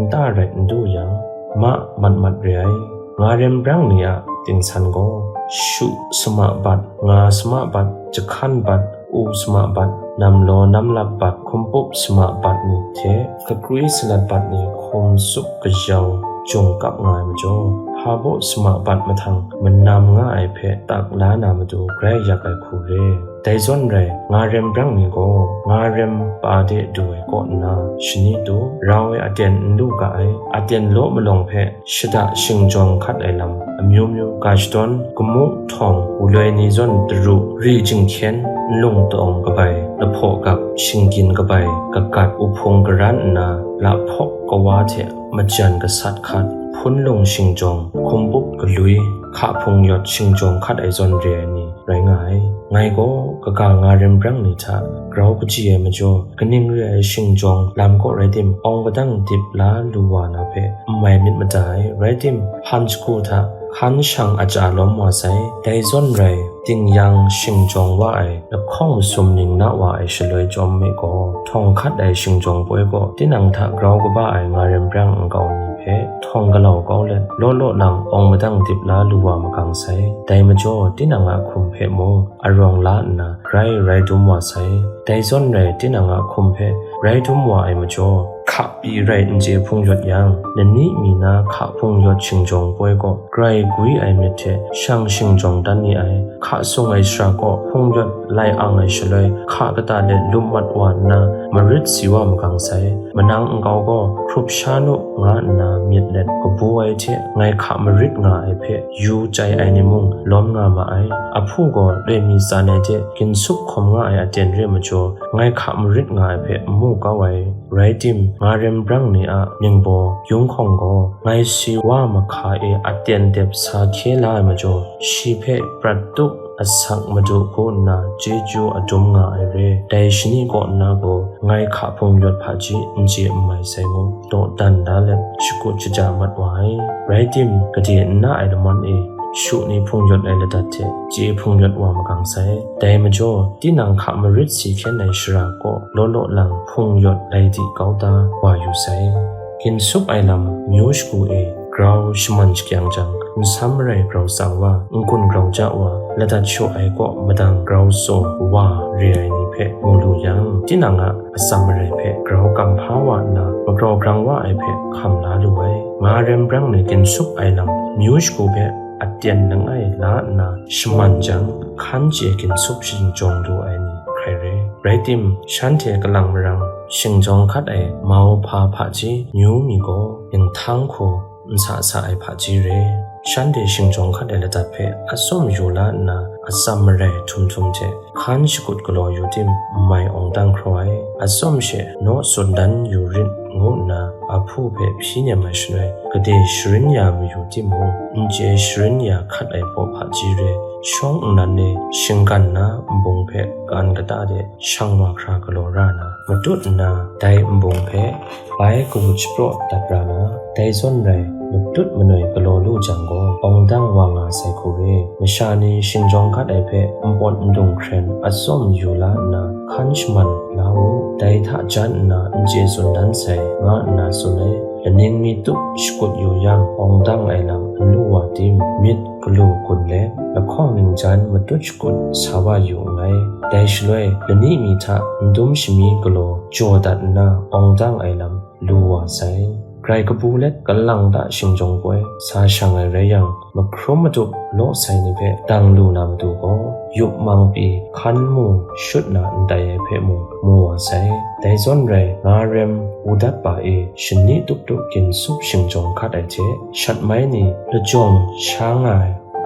nta rai n du yang, ma mat mat re ai. Nga rem brang ni a tingsan gaw, shu sama bat, nga sama bat, jahkan bat, u sama bat, nam law nam lap bat, hkum pup sama bat ni hte kakrui salat bat ni hkum tsup kayau jung kap nga ai majaw, hpa baw sama bat mahtang manam nga ai hpe tak la na matu grai yak ai hku re. Dai zawn rai, nga rem brang ni gaw nga rem pa de du ai kaw nna shani tu, rau ai aten n lu ga ai, aten law malawng hpe shada shingjawng hkat ai lam amyu myu, ga shadawn, kamu htawng, wuloi ni zawn daru, ri jinghkyen, nlung tawng kabai, lahpaw gap, shinggyin kabai, kagat, uhpung karan nna lahpawk kawa hte majan gasat hkat, hpun lung shingjawng, hkum pup galwi, hka hpung yawt shingjawng hkat ai zawn re ai ni rai nga ai. Ngai gaw kaga nga rem brang ni hta grau kaji ai majaw, kaning re ai shingjawng lam kaw rai tim, awng padang dip la lu wa na hpe n mai myit mada ai. Rai tim, hpan shagu hta hkan shang aja lawm wa sai. Dai zawn rai, ting yang shingjawng wa ai lahkawng masum ning na wa ai shaloi chyawm mi gaw, htawng hkat ai shingjawng poi gaw tinang hta grau kaba ai nga rem brang nkau ni hpe htawng galau kau let, law law lang awng madang dip la lu wa magang sai. Dai majaw tinang a hkum hpe mung arawng la nna grai rai dum wa sai. Dai zawn rai, tinang a hkum hpe rai dum wa ai majaw, hka pyi rai n chye hpung yawt yang, lani mi na hka hpung yawt shingjawng poi gaw grai gwi ai myit hte shang shingjawng dan ni ai. Hka sung ai shara kaw hpung yawt lai ang ai shaloi, hka kata let lum mat wa nna, marit si wa magang sai. Manang nkau gaw hkrup sha nu nga nna myit let kabu ai hte ngai hka marit nga ai hpe yu chai ai ni mung lawm nga ma ai. Ahpu gaw loi mi tsan ai hte ginsup hkawm nga ai aten re majaw, ngai hka marit nga ai hpe n mu kau ai. Rai tim, nga rem brang ni a ningbaw yung hkawng gaw, ngai si wa mahka e aten dep sa hkye la ai majaw, shi hpe prat tup asak madu hku nna chyeju adum nga ai re. Dai shani kaw nna gaw, ngai hka hpung yawt hpaji n chye n mai sai ngu, dawdan da let shakut shaja mat wa ai. Rai tim, gade n na ai laman e, shu ni hpung yawt ai ladat hte chye hpung yawt wa magang sai. Dai majaw, tinang hka marit si hkyen ai shara kaw law law lang hpung yawt lai di kau da wa yu sai. Ginsup ai lam myu shagu e grau shaman shakyang jang, nsam marai grau tsang wa, n-gun grau ja wa, ladat shaw ai kaw madang grau tsaw wa re ai ni hpe mu lu yang, tinang a atsam marai hpe grau kamhpa wa nna, magrau grang wa ai hpe hkam la lu ai. Nga rem brang ni ginsup ai lam myu shagu hpe aten langai la nna shaman jang, hkan chye ginsup shingjawng lu ai ni hkrai re. Rai tim, shanhte kalang marang Shingjawng hkat ai mauhpa hpaji nyu mi gaw, ginhtan hku nsa sa ai hpaji re. Shanhte shingjawng hkat ai ladat hpe atsawm yu la nna, atsam marai htum htum hte hkan shakut galaw yu tim, n mai awng dang hkraw ai. Atsawm she naw tsun dan yu rit, ngu nna ahpu hpe hpyi nem ai shaloi, gade sharin ya mayu timung, n chye sharin ya hkat ai baw hpaji re. Shawng nnan e shinggan na nbung hpe kan kata de shang wa hkra galaw ra na, matut nna dai nbung hpe bai kawut shapraw dat ra na, dai zawn rai matut manoi galaw lu jang gaw, awng dang wa nga sai hku re. Masha ni shingjawng hkat ai hpe npawt ndung hkren atsawm yu la nna, hkan shaman la u, dai hta jan nna n chye tsun dan sai, nga nna tsun ai. Laning mi tup shakut yu yang, awng dang ai lam n lu wa tim, myit galu gun let, lahkawng ningjan matut shakut sa wa yu nngai. Dai shaloi, lani mi hta n dum shami galaw jaw dat nna, awng dang ai lam lu wa sai. Grai kabu let, kalang ta shingjawng poi sa shang ai rai yang, mahkrum madup law sai ni hpe dang lu na matu gaw, yup mang pyi hkan mu shut na ndai ai hpe mung mu wa sai. Dai zawn rai, nga rem u dat pa e shani tup tup ginsup shingjawng hkat ai hte, shat mai ni lajawng sha nga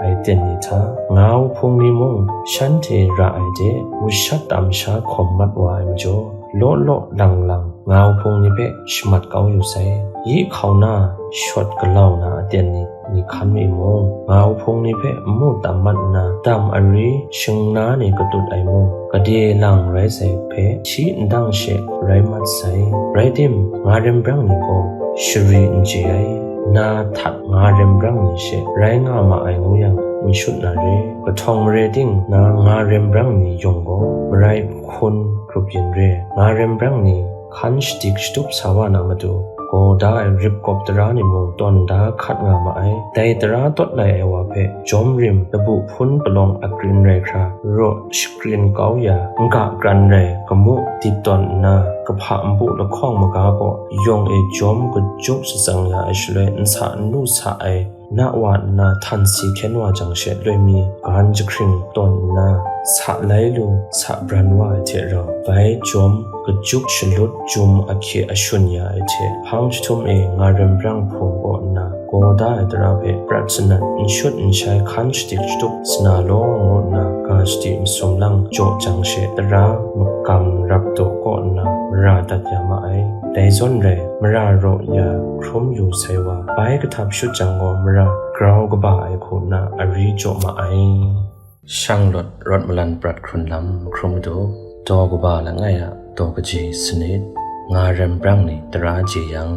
ai aten ni hta, nga wuhpung ni mung shanhte ra ai de, wushat tam sha hkawm mat wa ai majaw, law law lang lang nga wuhpung ni hpe shamat kau yu sai. Yi hkau na shawt galau na aten ni, ni hkan mi mung, nga wuhpung ni hpe nmu tam mat nna, dam ari shingna ni katut ai mung, gade lang rai sai hpe hti ndang she rai mat sai. Rai tim, nga rem brang ni gaw shari n chye ai, na htat nga rem brang ni she rai nga ma ai ngu yang, n shut na re. Kahtawng mare ting na nga rem brang ni yawng gaw marai hkun hkrup yin re. Nga rem brang ni hkan shadik shatup sa wa na matu, gaw da ai ripkawp tara ni mung tawn da hkat nga ma ai. Dai tara tawt lai ai wa hpe jawm rim labu hpun palawng akrin rai hkra, raw shakrin kau ya, n ga kran rai gamu dip tawn nna, kahpa npu lahkawng maga gaw yawng e jawm kajuk shatsang ya ai shaloi, nsa n lu sa ai, na wa nna htan si hkyen wa jang she loi mi gan jahkring tawn nna, sa lai lu, sa bran wa ai hte rau, bai jawm kajuk shalut jum ahkye ashun ya ai hte, hpang jahtum e nga rem brang hpung kaw nna, gaw da ai tara hpe prat sanat n shut n shai hkan shadik shatup sana law, ngu nna ga shadi masum lang jaw jang she, tara magam rap daw kaw nna mara dat ya ma ai. Dai zawn rai, mara raw ya hkrum yu sai wa, bai kahtap shut jang gaw, mara grau kaba ai hku nna ari jaw ma ai. Shanglawt rawt malan prat hkrun lam hkrum madu, daw kaba langai a daw kaji sanit, nga rem brang ni tara je yang,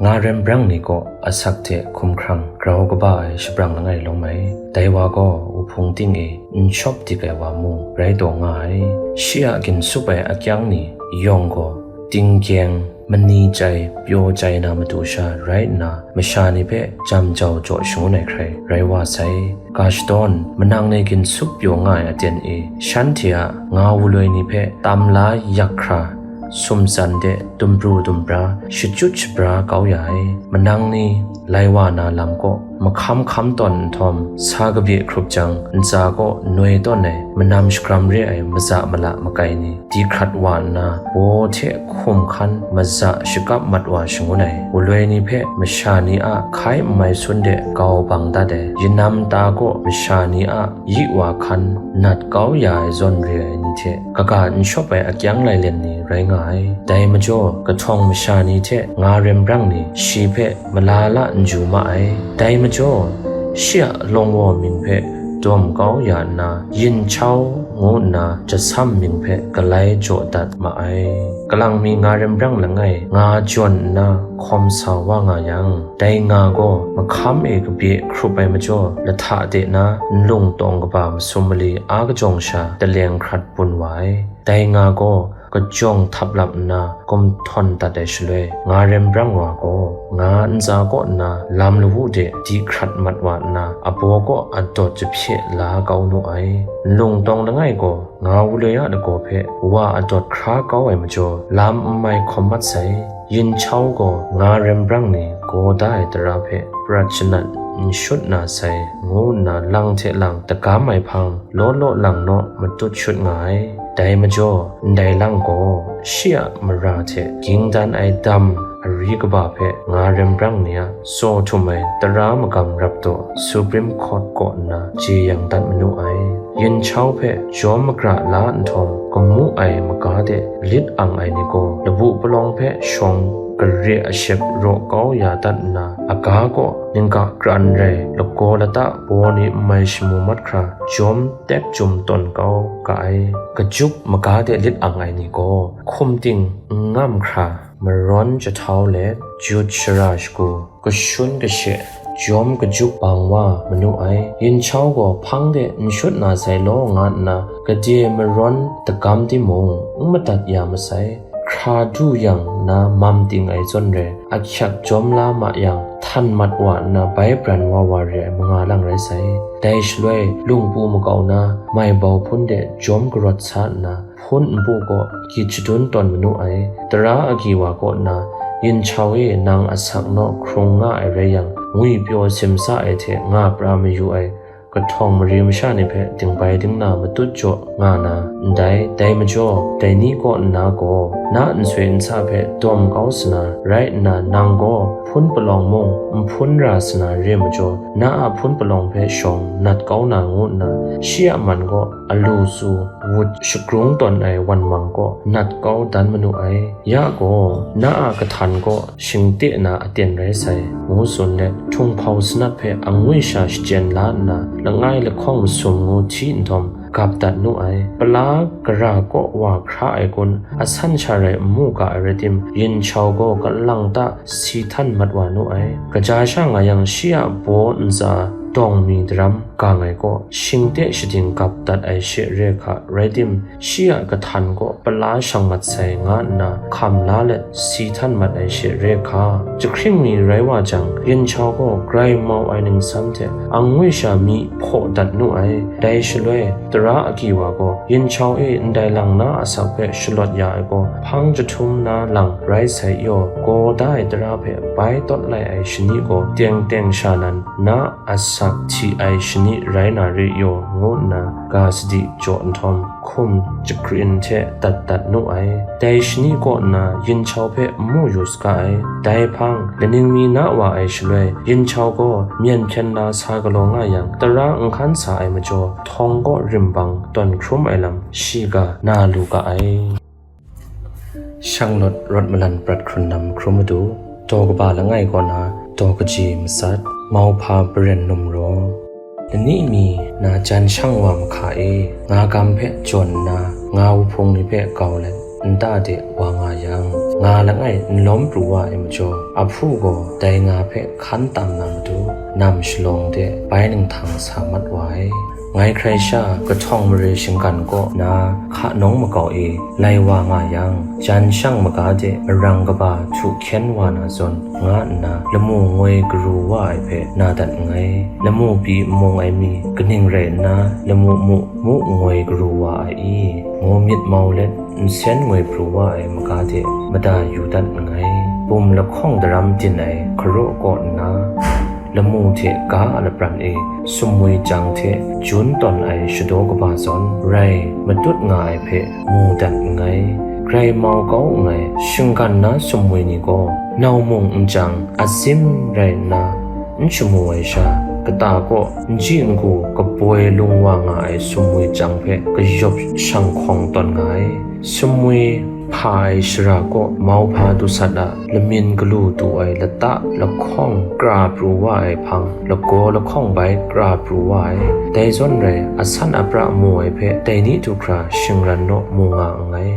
nga rem brang ni kaw asak hte hkumhkrang grau kaba ai shabrang langai lawm ai. Dai wa gaw wuhpung ting e n shawp dik ai wa mung rai taw nga ai. Shi a ginsup ai akyang ni yawng gaw, tinggyeng, mani chyai, pyaw chyai na matu sha rai nna, masha ni hpe jam jau jaw shangun ai hkrai rai wa sai. Ga shadawn, manang ni ginsup pyaw nga ai aten e, shanhte a nga wuloi ni hpe tam la yak hkra, sumtsan de dumpru dumpra, shachyut shabra kau ya ai. Manang ni lai wa na lam kaw mahkam hkam tawn nhtawm, sa kabye hkrup jang, ntsa kaw noi tawn ai, manam shagram re ai maza mala makai ni, di hkrat wa nna, baw hte hkum hkan maza shakap mat wa shangun ai. Wuloi ni hpe masha ni a hkai n mai sun de gau bang dat ai, yanam ta kaw masha ni a yi wa hkan nat kau ya ai zawn re ai ni hte kaga n shawp ai akyang lailen ni rai nga ai. Dai majaw, kahtawng masha ni hte nga rem brang ni shi hpe malala n ju ma ai. Dai majaw, shi a lawng waw mying hpe dawm kau ya nna, yin chau ngu nna jasam mying hpe galai jaw dat ma ai. Kalang mi nga rem brang langai nga jawn nna hkawm sa wa nga yang, dai nga gaw mahkam e kabye hkrup ai majaw, lahta de na nlung tawng kaba masum mali a kajawng sha taleng hkrat bun wa ai. Dai nga gaw kajawng htaplap nna gumhtawn dat ai shaloi, nga rem brang wa gaw nga ntsa kaw nna lam lawu de di hkrat mat wa nna, abaw kaw adawt jahpye la kau nu ai. Nlung tawng langai gaw nga wuloi a lagaw hpe wa adawt hkra kau ai majaw, lam n mai hkawm mat sai. Yin chau gaw nga rem brang ni gaw da ai tara hpe prat shanat n shut na sai, ngu nna lang hte lang dagam ai hpang, law law lang naw matut shut nga ai. Dai majaw, ndai lang gaw shi a mara hte ging dan ai dam ari kaba hpe nga Rembrandt ni a tsaw htum ai tara magam rap daw Supreme Court kaw nna jeyang dat manu ai. Yin Chao hpe jawm magra la nhtawm, kamu ai maga de lit ang ai ni gaw labu palawng hpe shawng gare ashep raw kau ya dat nna, aga kaw ningga kran rai lagaw lata baw ni n mai shamu mat hkra jawm tek jum tawn kau ga ai. Kajuk maga de lit ang ai ni gaw hkum ting n ngam hkra, marawn jahtau let, jut shara shagu, kashun kashe, jawm kajuk bang wa manu ai. Yin Chao gaw hpang de n shut na sai law nga nna, gade marawn dagam timung n madat ya masai. Hkra du yang na mam ting ai zawn rai, ahkyak jawm la ma yang, htan mat wa nna bai pran wa wa re ai manga lang rai sai. Dai shaloi, lungpu makau na, mai bau hpun de jawm karawt sa nna, hpun npu kaw gyit shadun tawn manu ai. Tara agyi wa kaw nna, Yin Chao e, nang asak naw hkrung nga ai rai yang, ngwipyaw simsa ai hte nga pra mayu ai, kahtawng mari masha ni hpe dingbai dingna matut jaw nga na, ndai, dai majaw, dai ni kaw nna gaw, na nsoi nsa hpe dawm kau sana, rai nna nang gaw hpun palawng mung n hpun ra sana re majaw, na a hpun palawng hpe shawng nat kau na ngu nna, shi a man kaw alu tsu wut shagrung tawn ai wan mang kaw nat kau dan manu ai. Ya gaw, na a kahtan kaw shingte na aten rai sai, ngu tsun let, htunghpau sanat hpe angwi sha shachyen la nna, langai lahkawng masum ngu hti nhtawm, gap dat nu ai. Pala gara kaw wa hkra ai kun, asan sha rai n mu ga ai rai tim, Yin Chao gaw kalang ta si htan mat wa nu ai. Kaja sha nga yang, shi a baw ntsa dawng mi daram gang ai kaw, shingte shading gap dat ai she re hka rai tim, shi a kahtan kaw pala shang mat sai nga nna hkam la let si htan mat ai she re hka. Jahkring mi rai wa jang, Yin Chao gaw grai mau ai ningsam hte angwi sha mi hpaw dat nu ai. Dai shaloi, tara agyi wa gaw, Yin Chao e ndai lang na asak hpe shalawt ya ai gaw, hpang jahtum na lang rai sai yaw, gaw da ai tara hpe bai tawt lai ai shani gaw, teng teng sha nan na asak hti ai shani rai na re yaw, ngu nna ga sadi jaw nhtawm, hkum jahkrin hte dat dat nu ai. Dai shani kaw nna Yin Chao hpe n mu yu saga ai. Dai hpang, kaning mi na wa ai shaloi, Yin Chao gaw myen hpyen la sa galaw nga yang, tara n hkan sa ai majaw, htawng kaw rimbang tawn hkrum ai lam shiga na lu ga ai. Shanglawt rawt malan prat hkrun lam hkrum madu, daw kaba langai kaw na, daw kaji matsat, mauhpa paren num raw. Lani mi na jan shang wa mahka e, nga gam hpe jawn nna, nga wuhpung ni hpe kau let, nta de wa nga yang, nga langai n lawm pru wa ai majaw, ahpu gaw dai nga hpe hkan tam na matu, nam shalawng de bai ninghtang sa mat wa ai. Ngai hkrai sha kahtawng mare shinggan kaw na hka nawng makau e lai wa nga yang, jan shang maga de marang kaba htu hkyen wa na zawn, nga nna lamu ngoi garu wa ai hpe na dat nngai. Lamu pyi n mung ai mi kaning rai nna lamu mu mu ngoi garu wa ai i? Ngu myit mau let nsen ngoi pru wa ai maga de mada yu dat nngai. Bum lahkawng daram din ai hkaraw kaw nna, lamu hte ga a lapran e sumwi jang hte jun tawn ai shadaw kaba zawn rai matut nga ai hpe mu dat nngai. Grai mau kau nngai, shinggan na sumwi ni gaw nau mung n jang, atsim rai nna, n shamu ai sha, kata kaw n ji n gu kaboi lung wa nga ai sumwi jang hpe kayawp shang hkawng tawn nga ai. Sumwi hpa ai shara kaw mauhpa dusat a lamin galu du ai lata lahkawng kra pru wa ai hpang, lagaw lahkawng bai kra pru wa ai. Dai zawn rai, asan apra mu ai hpe dai ni du hkra shingran naw mu nga nngai.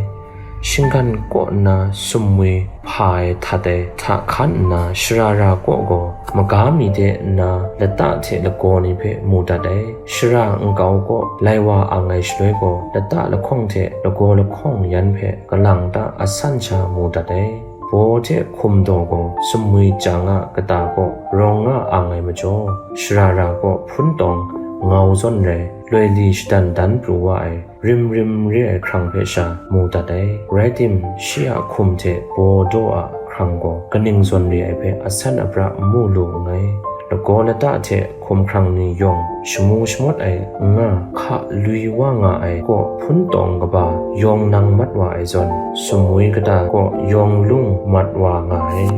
Shinggan kaw nna sumwi hpa ai htat ai hta hkan nna, shara ra kaw gaw maga mi de nna lata hte lagaw ni hpe mu dat ai. Shara nkau kaw lai wa ang ai shaloi gaw, lata lahkawng hte lagaw lahkawng yan hpe kalang ta asan sha mu dat ai. Baw hte hkum daw gaw sumwi jang a kata kaw rawng nga ang ai majaw, shara ra kaw hpun tawng ngau zawn rai, loi li shadan dan pru wa ai, rim rim re ai hkrang hpe sha mu dat ai. Rai tim, shi a hkum hte baw daw a hkrang gaw kaning zawn re ai hpe asan apra n mu lu nngai. Lagaw lata hte hkumhkrang ni yawng shamu shamawt ai n nga, hka lui wa nga ai kaw hpun tawng kaba yawng nang mat wa ai zawn, sumwi kata kaw yawng lung mat wa nga ai.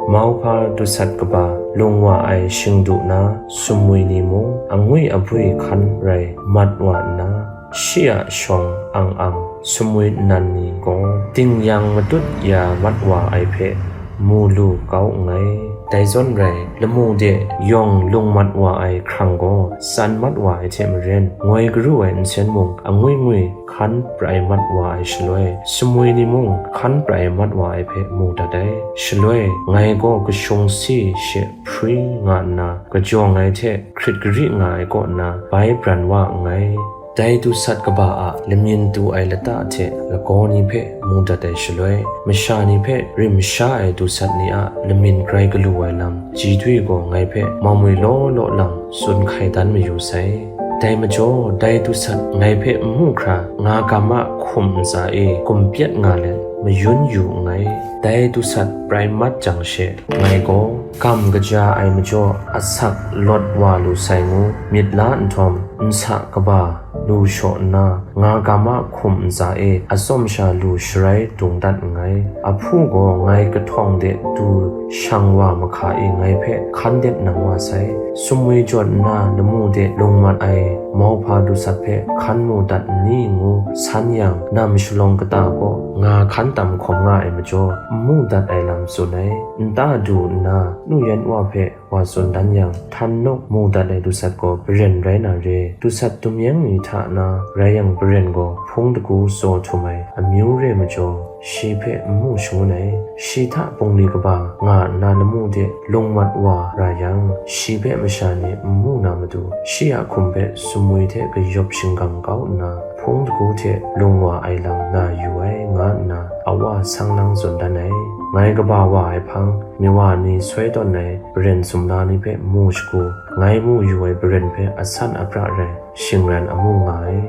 Mauhpa dusat kaba lung wa ai shingdu na sumwi ni mung angwi abwi hkan rai mat wa nna, shi a shawng ang ang sumwi nnan ni gaw, ting yang matut ya mat wa ai hpe mu lu kau nngai. Dai zawn rai, lamu de yawng lung mat wa ai hkrang gaw tsan mat wa ai hte maren, ngoi garu ai nsen mung angwi ngwi hkan prai mat wa ai shaloi, sumwi ni mung hkan prai mat wa ai hpe mu dat ai. Shaloi, ngai gaw kashung si she hpri nga nna, kajawng ai hte hkrit gari nga ai kaw na bai bran wa nngai. Dai dusat kaba a lamyin tu ai lata hte lagaw ni hpe mu dat ai shaloi, masha ni hpe rim sha ai dusat ni a lamyin grai galu ai lam, ji dwi gaw ngai hpe mamwi law law lang tsun hkai dan mayu sai. Dai majaw, dai dusat ngai hpe n mu hkra, nga gam a hkum ntsa e gumpyet nga let mayun yu nngai. Dai dusat prai mat jang she, ngai gaw gam kaja ai majaw asak lawt wa lu sai ngu myit la nhtawm, nsa kaba lu shaw nna, nga gam a hkum ntsa e atsawm sha lu sharai dung dat nngai. Ahpu gaw ngai kahtawng de du shang wa mahka e ngai hpe hkan dep nang wa sai. Sumwi jawn nna lamu de lung mat ai mauhpa dusat hpe hkan mu dat nni ngu san yang, nam shalawng kata kaw nga hkan tam hkawm nga ai majaw, n mu dat ai lam tsun ai. Nta du nna, nu yan wa hpe wa tsun dan yang, htan nawk mu dat ai dusat gaw baren rai na re. Dusat dumyeng ni hta na rai yang, baren gaw hpung dagu tsaw htum ai amyu re majaw, shi hpe n mu shangun ai. Shi hta bungli kaba nga nna lamu de lung mat wa ra yang, shi hpe masha ni n mu na matu, shi a hkum hpe sumwi hte kayawp shingkang kau nna, hpung dagu hte lung wa ai lam na yu ai, nga nna a wa sang lang tsun dan ai. Ngai kaba wa ai hpang, ni wa ni soi tawn ai baren sumla ni hpe mu shagu, ngai mu yu ai baren hpe asan apra rai, shingran amu nga ai.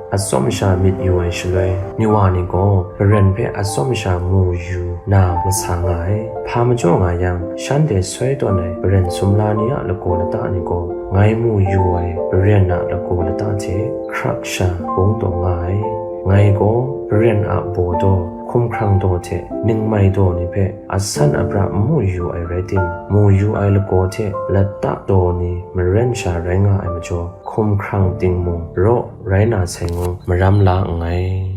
Atsawm sha myit yu ai shaloi, ni wa ni gaw baren hpe atsawm sha mu yu na masa nga ai. Hpa majaw nga yang, shanhte soi tawn ai baren sumla ni a lagaw lata ni gaw, ngai mu yu ai baren a lagaw lata hte hkrak sha bung taw nga ai. Ngai gaw baren a baw daw, hkumhkrang daw hte ningmai daw ni hpe asan apra n mu yu ai rai tim, mu yu ai lagaw hte lata daw ni maren sha rai nga ai majaw, hkumhkrang ting mung raw rai na sai ngu maram la nngai.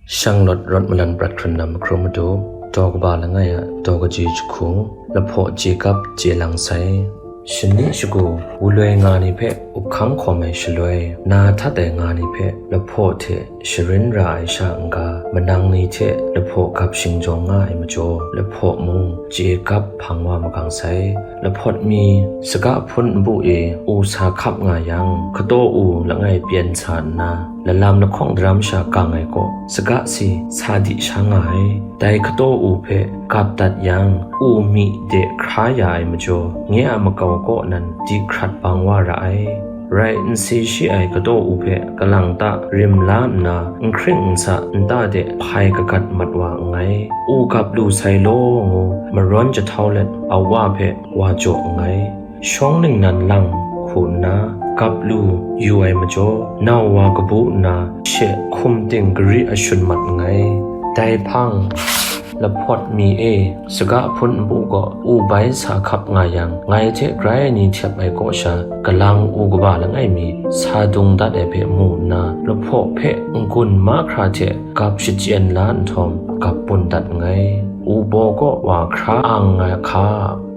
Shanglawt rawt malan prat hkrun na mahkrum madu, daw kaba langai a daw kaji jahku, lahpaw chye kap chye lang sai. Shani shagu, wuloi nga ni hpe up hkang hkawm ai shaloi, na htat ai nga ni hpe lahpaw hte sharin ra ai sha n-ga, manang ni hte lahpaw gap shingjawng nga ai majaw, lahpaw mung chye kap hpang wa magang sai. Lahpawt mi saga hpun npu e u sa hkap nga yang, kataw u langai pyen sa nna, lalam lahkawng daram sha gang ai kaw, saga si sa di sha nga ai. Dai kataw u hpe gap dat yang, u mi de hkra ya ai majaw, nye a makau kaw nan di hkrat bang wa ra ai. Rai n si shi ai kataw u hpe kalang ta rim la nna, n hkring n sa nta de hpai kagat mat wa nngai. U gap lu sai law ngu marawn jahtau let a wa hpe wa jaw nngai. Shawng ningnan lang hku nna gap lu yu ai majaw, nau wa kabu nna she hkum ting gari ashun mat nngai. Dai hpang, lahpawt mi e, saga hpun npu gaw u bai sa hkap nga yang, ngai hte grai ai ni htep ai kaw sha, kalang u kaba langai mi sa dung dat ai hpe mu nna, lahpaw hpe n-gun mahkra hte gap shachyen la nhtawm, gap bun dat nngai. U baw kaw wa hkra ang nga hka,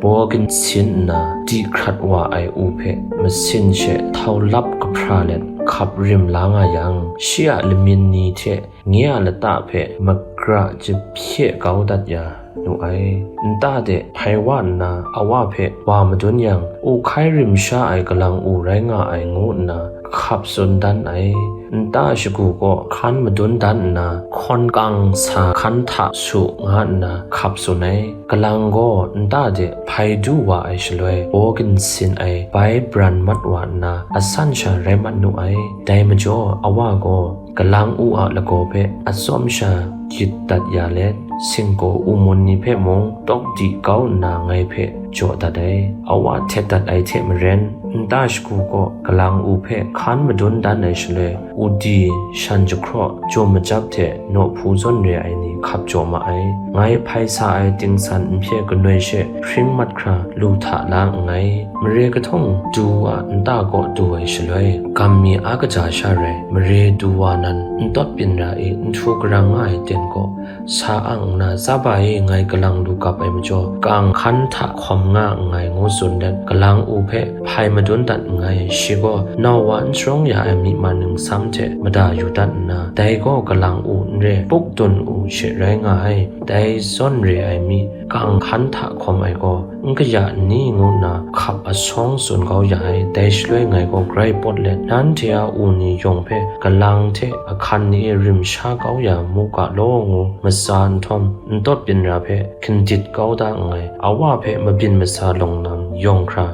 baw ginsin nna di hkrat wa ai u hpe masin she htau lap kahpra let hkap rim la nga yang, shi a lamyin ni hte nye a lata hpe magra jahpye kau dat ya nu ai. Nta de hpai wa nna a wa hpe wa madun yang, u hkai rim sha ai kalang u rai nga ai ngu nna hkap tsun dan ai. Nta shagu kaw hkan madun dan nna, hkawn kang sa hkan hta su nga nna hkap tsun ai. Kalang gaw nta de hpai du wa ai shaloi, baw ginsin ai bai bran mat wa nna, asan sha rai mat nu ai. Dai majaw, a wa gaw Kalang u a lagaw hpe atsawm sha gyit dat ya let, singkaw u mun ni hpe mung tawk di kau nna ngai hpe jaw dat ai. Awa htet dat ai hte maren, nta shagu kaw kalang u hpe hkan madun dan ai shaloi, udi, shan jahkraw, jum majap hte nawhpu zawn re ai ni hkap jaw ma ai. Ngai hpai sa ai tingsan nhpye kanoi she hpring mat hkra lu hta la nngai. Mare kahtawng du a nta kaw du ai shaloi, gam mi a kaja sha rai, mare du wa nan n tawt byin ra i, n htu karang nga ai ten kaw, sa ang nna, tsaba e ngai kalang lu gap ai majaw, kang hkan hta hkawm nga nngai, ngu tsun let, kalang u hpe hpai madun dat nngai. Shi gaw nau wa n sharawng ya ai myi man ningsam hte mada yu dat nna, dai gaw kalang u n re, puk dun u she rai nga ai. Dai zawn re ai mi, kang hkan hta hkawm ai gaw, n kaya n ni ngu nna hkap asawng tsun kau ya ai. Dai shaloi ngai gaw grai pawt let, nanhte a u ni yawng hpe kalang hte ahkan ni e rim sha kau ya mu ga law ngu matsa nhtawm, n tawt byin ra hpe hkindit kau da nngai. Awa hpe mabyin masa lawng nang yawng hkra,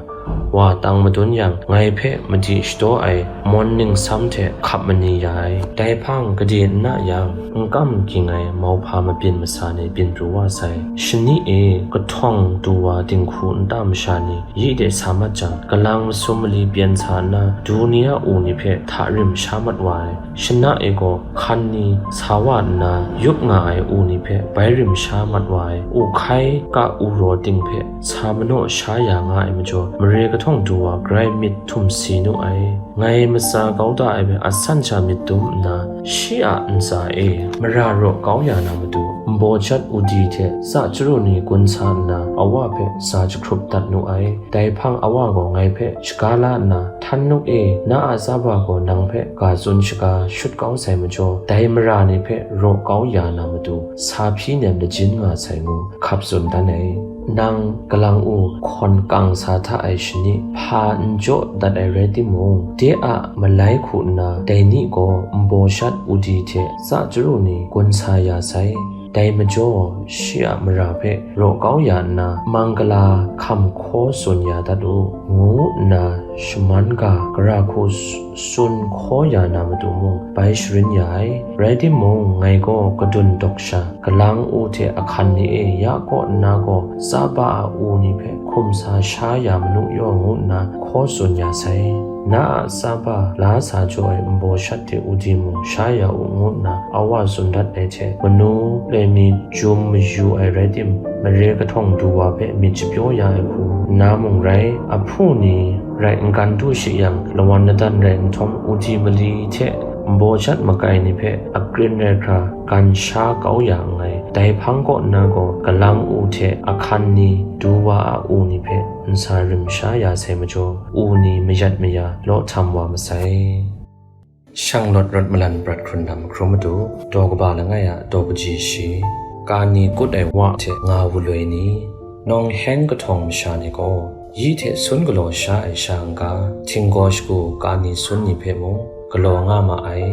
wa tang madun yang, ngai hpe madi shadaw ai mawn ningsam hte hkap mani ya ai. Dai hpang gade n na yang, n kam ging ai mauhpa mabyin masa ni byin pru wa sai. Shani e kahtawng du wa dinghku nta masha ni yi de sa mat jang, kalang masum mali pyen sa nna, du ni a u ni hpe hta rim sha mat wa ai. Shana e gaw hkan ni sa wa nna, yup nga ai u ni hpe bai rim sha mat wa ai. U hkai ka u raw ting hpe sa manaw sha ya nga ai majaw, mare kahtawng du wa grai myit htum si nu ai. Ngai matsa kau da ai hpe asan sha myit dum nna, shi a ntsa e mara raw kau ya na matu, nbaw shat udi hte tsa chyaru ni gun sa nna, awa hpe sa jahkrup dat nu ai. Dai hpang awa gaw ngai hpe shaga la nna, Htan nuk e, na a tsaba gaw nang hpe ga tsun shaga shut kau sai majaw, dai mara ni hpe raw kau ya na matu, sa hpyi nem lajin nga sai ngu hkap tsun dan ai. Nang kalang u hkawn kang sa hta ai shani hpa n jaw dat ai rai timung, de a malai hku nna dai ni gaw nbaw shat udi hte tsa chyaru ni gun sa ya sai. Dai majaw, shi a mara hpe raw kau ya nna, Mangala hkam hkaw tsun ya dat u, ngu nna shaman ga gara hku s-, tsun hkaw ya na matu mung, bai sharin ya ai. Rai timung, ngai gaw kadun dawk sha, kalang u hte ahkan ni e ya kaw nna gaw, tsaba a u ni hpe hkum sa sha ya manu yaw ngu nna hkaw tsun ya sai. Na a tsaba la sa jaw ai nbaw shat hte udi mung sha ya u ngu nna awa tsun dat ai hte, manu loi mi jum mayu ai rai tim, mare kahtawng du wa hpe myit shapyaw ya ai hku nna mung rai, ahpu ni rai n gan du shi yang, lawan ladan rai nhtawm, udi mali hte nbaw shat makai ni hpe akrin rai hkra gan sha kau ya nngai. Dai hpang kaw nna gaw, kalang u hte ahkan ni, du wa a u ni hpe nsa rim sha ya sai majaw, u ni mayat maya law htam wa masai. Shang lawt rawt malan prat hkrun lam hkrum madu, daw kaba langai a daw kaji shi, ka ni kut ai wa hte nga wu loi ni, nawng heng kahtawng masha ni gaw, yi hte sun galaw sha ai sha n-ga, htinggaw shagu ka ni sun ni hpe mung galaw nga ma ai.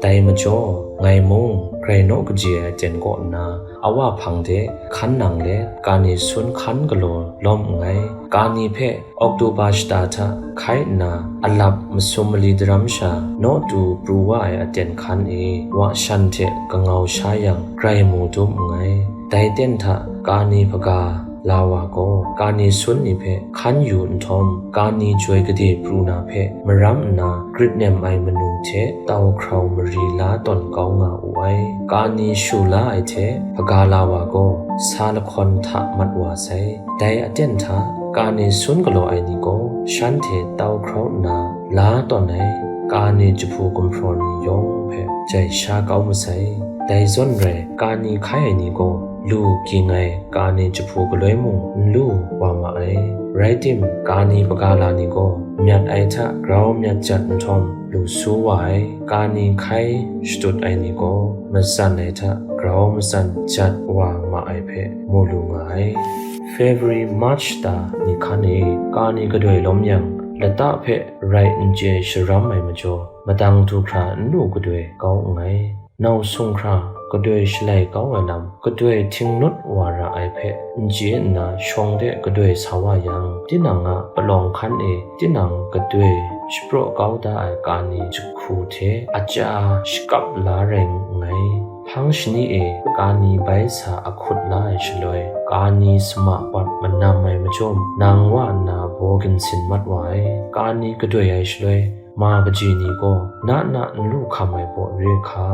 Dai majaw, ngai mung grai naw kaji ai aten kaw nna, awa hpang de hkan nang let, ka ni sun hkan galaw lawm nngai. Ka ni hpe Oktoba shata hta hkai nna, alap masum mali daram sha nawtu pru wa ai aten hkan e wa shan hte kangau sha yang, grai mu dum nngai. Dai ten hta ka ni hpaga la wa gaw, ka ni sun ni hpe hkan yu nhtawm, ka ni joi gade pru na hpe maram nna, grit nem ai manu hte tau hkrau mari la tawn kau nga u ai. Ka ni shu la ai hte hpaga la wa gaw, sa lahkawn hta mat wa sai. Dai aten hta, ka ni sun galaw ai ni gaw, shanhte tau hkrau nna la tawn ai, ka ni jahpu gumhpraw ni yawng hpe jai sha kau masai. Dai zawn rai, ka ni hkai ai ni gaw, lu ging ai, ka ni jahpu galoi mung n lu wa ma ai. Rai tim, ka ni hpaga la ni gaw, myat ai hta grau myat jat nhtawm, lu su wa ai, ka ni hkai shatut ai ni gaw, matsan ai hta grau matsan jat wa ma ai hpe mu lu nga ai. February, March ta ni hkan e, ka ni gadoi lawm yang, lata hpe rai n chye sharam ai majaw, madang du hkra n lu gadoi kau nngai. Nau sung hkra gadoi shalai kau ai lam, gadoi htinglut wa ra ai hpe n chye nna, shawng de gadoi sa wa yang, tinang a palawng hkan e tinang gadoi shapraw kau da ai kani jahku hte aja shakap la rai nngai. Hpang shani e kani bai sa ahkut la ai shaloi, kani sama wat manam ai majawm, nang wa nna baw ginsin mat wa ai. Kani gadoi ai shaloi, ma kaji ni gaw na na n lu hkam ai baw re hka.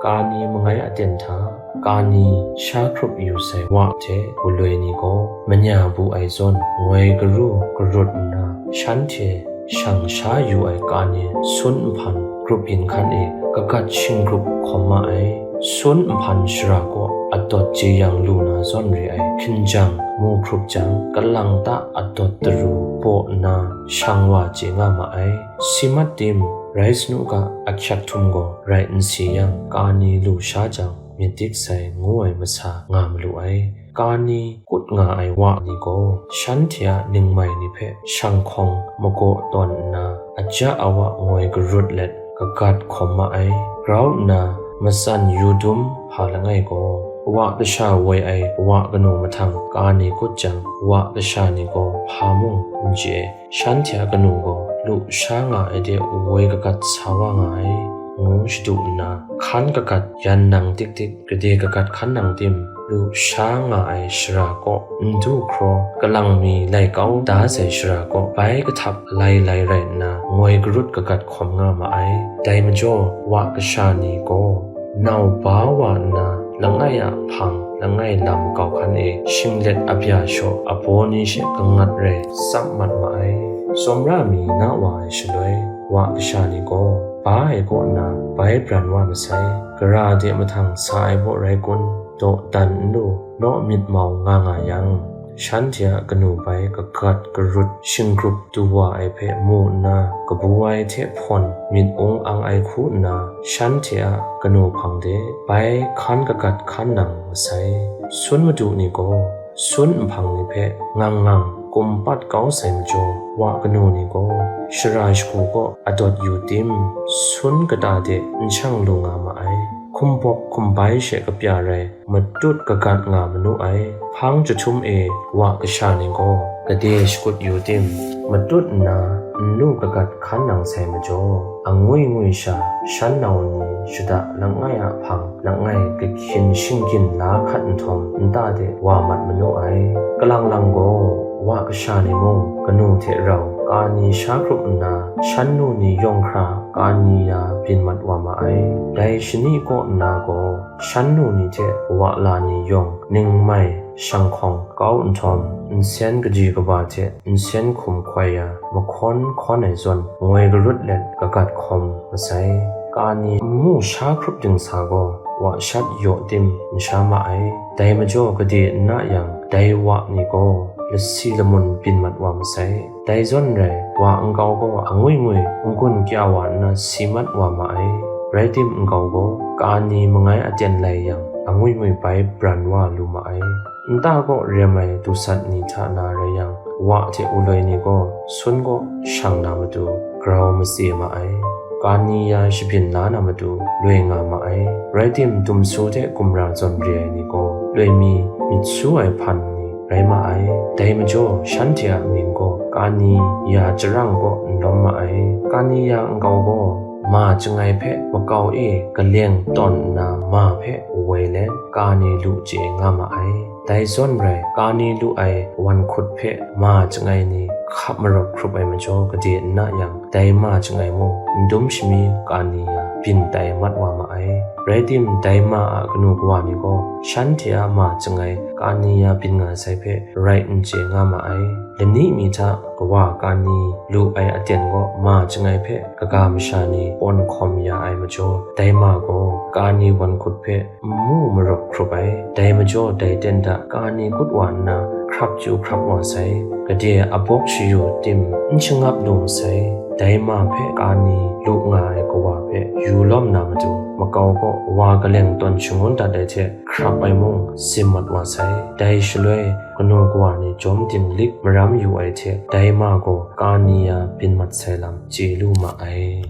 Kani mangai aten hta, kani sha hkrup yu sai wa hte galoi ni gaw manya bu ai zawn, ngoi garu garut nna, shanhte shang sha yu ai kani sun nhpan grup yin hkan e kagat shinggrup hkawm ma ai. Sun nhpan shara kaw adawt jeyang lu na zawn re ai hkinjang mu hkrup jang, kalang ta adawt daru baw nna shang wa chye nga ma ai. Si mat tim, rai sanu ga, ahkyak htum gaw rai n si yang, kani lu sha jang, myit dik sai ngu ai masa nga malu ai. Kani kut nga ai wa ni gaw, shanhte a ningmai ni hpe shang hkawng magaw tawn nna, aja awa ngoi garut let kagat hkawm ma ai. Grau nna matsan yu dum hpa langai gaw, wa kasha woi ai wa kanu mahtang kani kut jang, wa kasha ni gaw hpa mung n chye ai. Shanhte a kanu gaw lu sha nga ai de woi kagat sa wa nga ai, ngu shadu nna, hkan kagat yan nang tik tik, gade kagat hkan nang tim, lu sha nga ai shara kaw n du hkraw, kalang mi lai kau da sai shara kaw bai kahtap lai lai rai nna, ngoi garut kagat hkawm nga ma ai. Dai majaw, wa kasha ni gaw, nau ba wa nna, langai a hpang, langai lam kau hkan e shinglet abya shaw abaw ni she kangat rai tsap mat ma ai. Tsawmra mi na wa ai shaloi, wa kasha ni gaw, ba ai kaw nna bai bran wa masai, gara de mahtang sa ai baw rai kun, dawdan n lu, naw myit mau nga nga yang, shanhte a kanu bai kagat garut shinggrup du wa ai hpe mu nna, kabu ai hte hpawn myit ung ang ai hku nna, shanhte a kanu hpang de bai hkan kagat hkan nang masai. Sun madu ni gaw, sun nhpang ni hpe ngang ngang kumpat kau sai majaw, wa kanu ni gaw shara shagu kaw adawt yu tim, sun kata de n shang lu nga ma ai. Hkumbawp hkumbai she kapya rai, matut kagat nga manu ai. Hpang jahtum e wa kasha ni gaw gade shakut yu tim, matut nna n lu kagat hkan nang sai majaw, angwi ngwi sha shan nau ni shada langai a hpang langai kahkyin shinggyin la hkat nhtawm, nta de wa mat manu ai. Kalang lang gaw, wa kasha ni mung kanu hte rau kani sha hkrup nna, shan nu ni yawng hkra kani ya byin mat wa ma ai. Dai shani kaw nna gaw, shan nu ni hte wa la ni yawng ningmai shang hkawng kau nhtawm, nsen kaji kaba hte nsen hkum hkoi ya mahkawn hkawn ai zawn, ngoi garut let kagat hkawm masai. Kani nmu sha hkrup dingsa gaw, wa shat yaw tim n sha ma ai. Dai majaw gade n na yang, dai wa ni gaw lasi lamun byin mat wa masai. Dai zawn rai, wa nkau gaw angwi ngwi n-gun kya wa nna si mat wa ma ai. Rai tim, nkau gaw kani mangai aten lai yang, angwi ngwi bai bran wa lu ma ai. Nta kaw rem ai dusat ni hta na rai yang, wa hte uloi ni gaw sun kaw shang na matu grau matse ma ai. Kani ya shabyin la na matu loi nga ma ai. Rai tim, dumsu hte gumra zawn re ai ni gaw loi mi myit su ai hpan ni rai ma ai. Dai majaw, shanhte a mying gaw kani ya charang kaw n lawm ma ai. Kani ya nkau gaw ma chyangai hpe makau e kaleng tawn nna, ma hpe woi let, kani lu chye nga ma ai. Dai zawn rai, kani lu ai wan hkut hpe ma chyangai ni hkap marawk hkrup ai majaw gade n na yang, dai ma chyangai mung n dum shami kani ya byin tai mat wa ma ai. Rai tim, dai ma a kanu kawa ni gaw shanhte a ma chyangai kani ya byin nga sai hpe rai n chye nga ma ai. Lani mi hta kawa kani lu ai aten gaw ma chyangai hpe kaga masha ni pawn hkawm ya ai majaw, dai ma gaw kani wan hkut hpe nmu marawk hkrup ai. Dai majaw, dai ten hta kani kut wa nna, hkrap chyu hkrap wa sai. Gade abawk shayu tim n shangap lu masai. Dai ma hpe kani lu nga ai kawa hpe yu lawm na matu, makau kaw wa kaleng tawn shangun dat ai hte hkrap ai mung sim mat wa sai. Dai shaloi, kanu kawa ni jawm dinglik maram yu ai hte, dai ma gaw kani ya byin mat sai lam chye lu ma ai.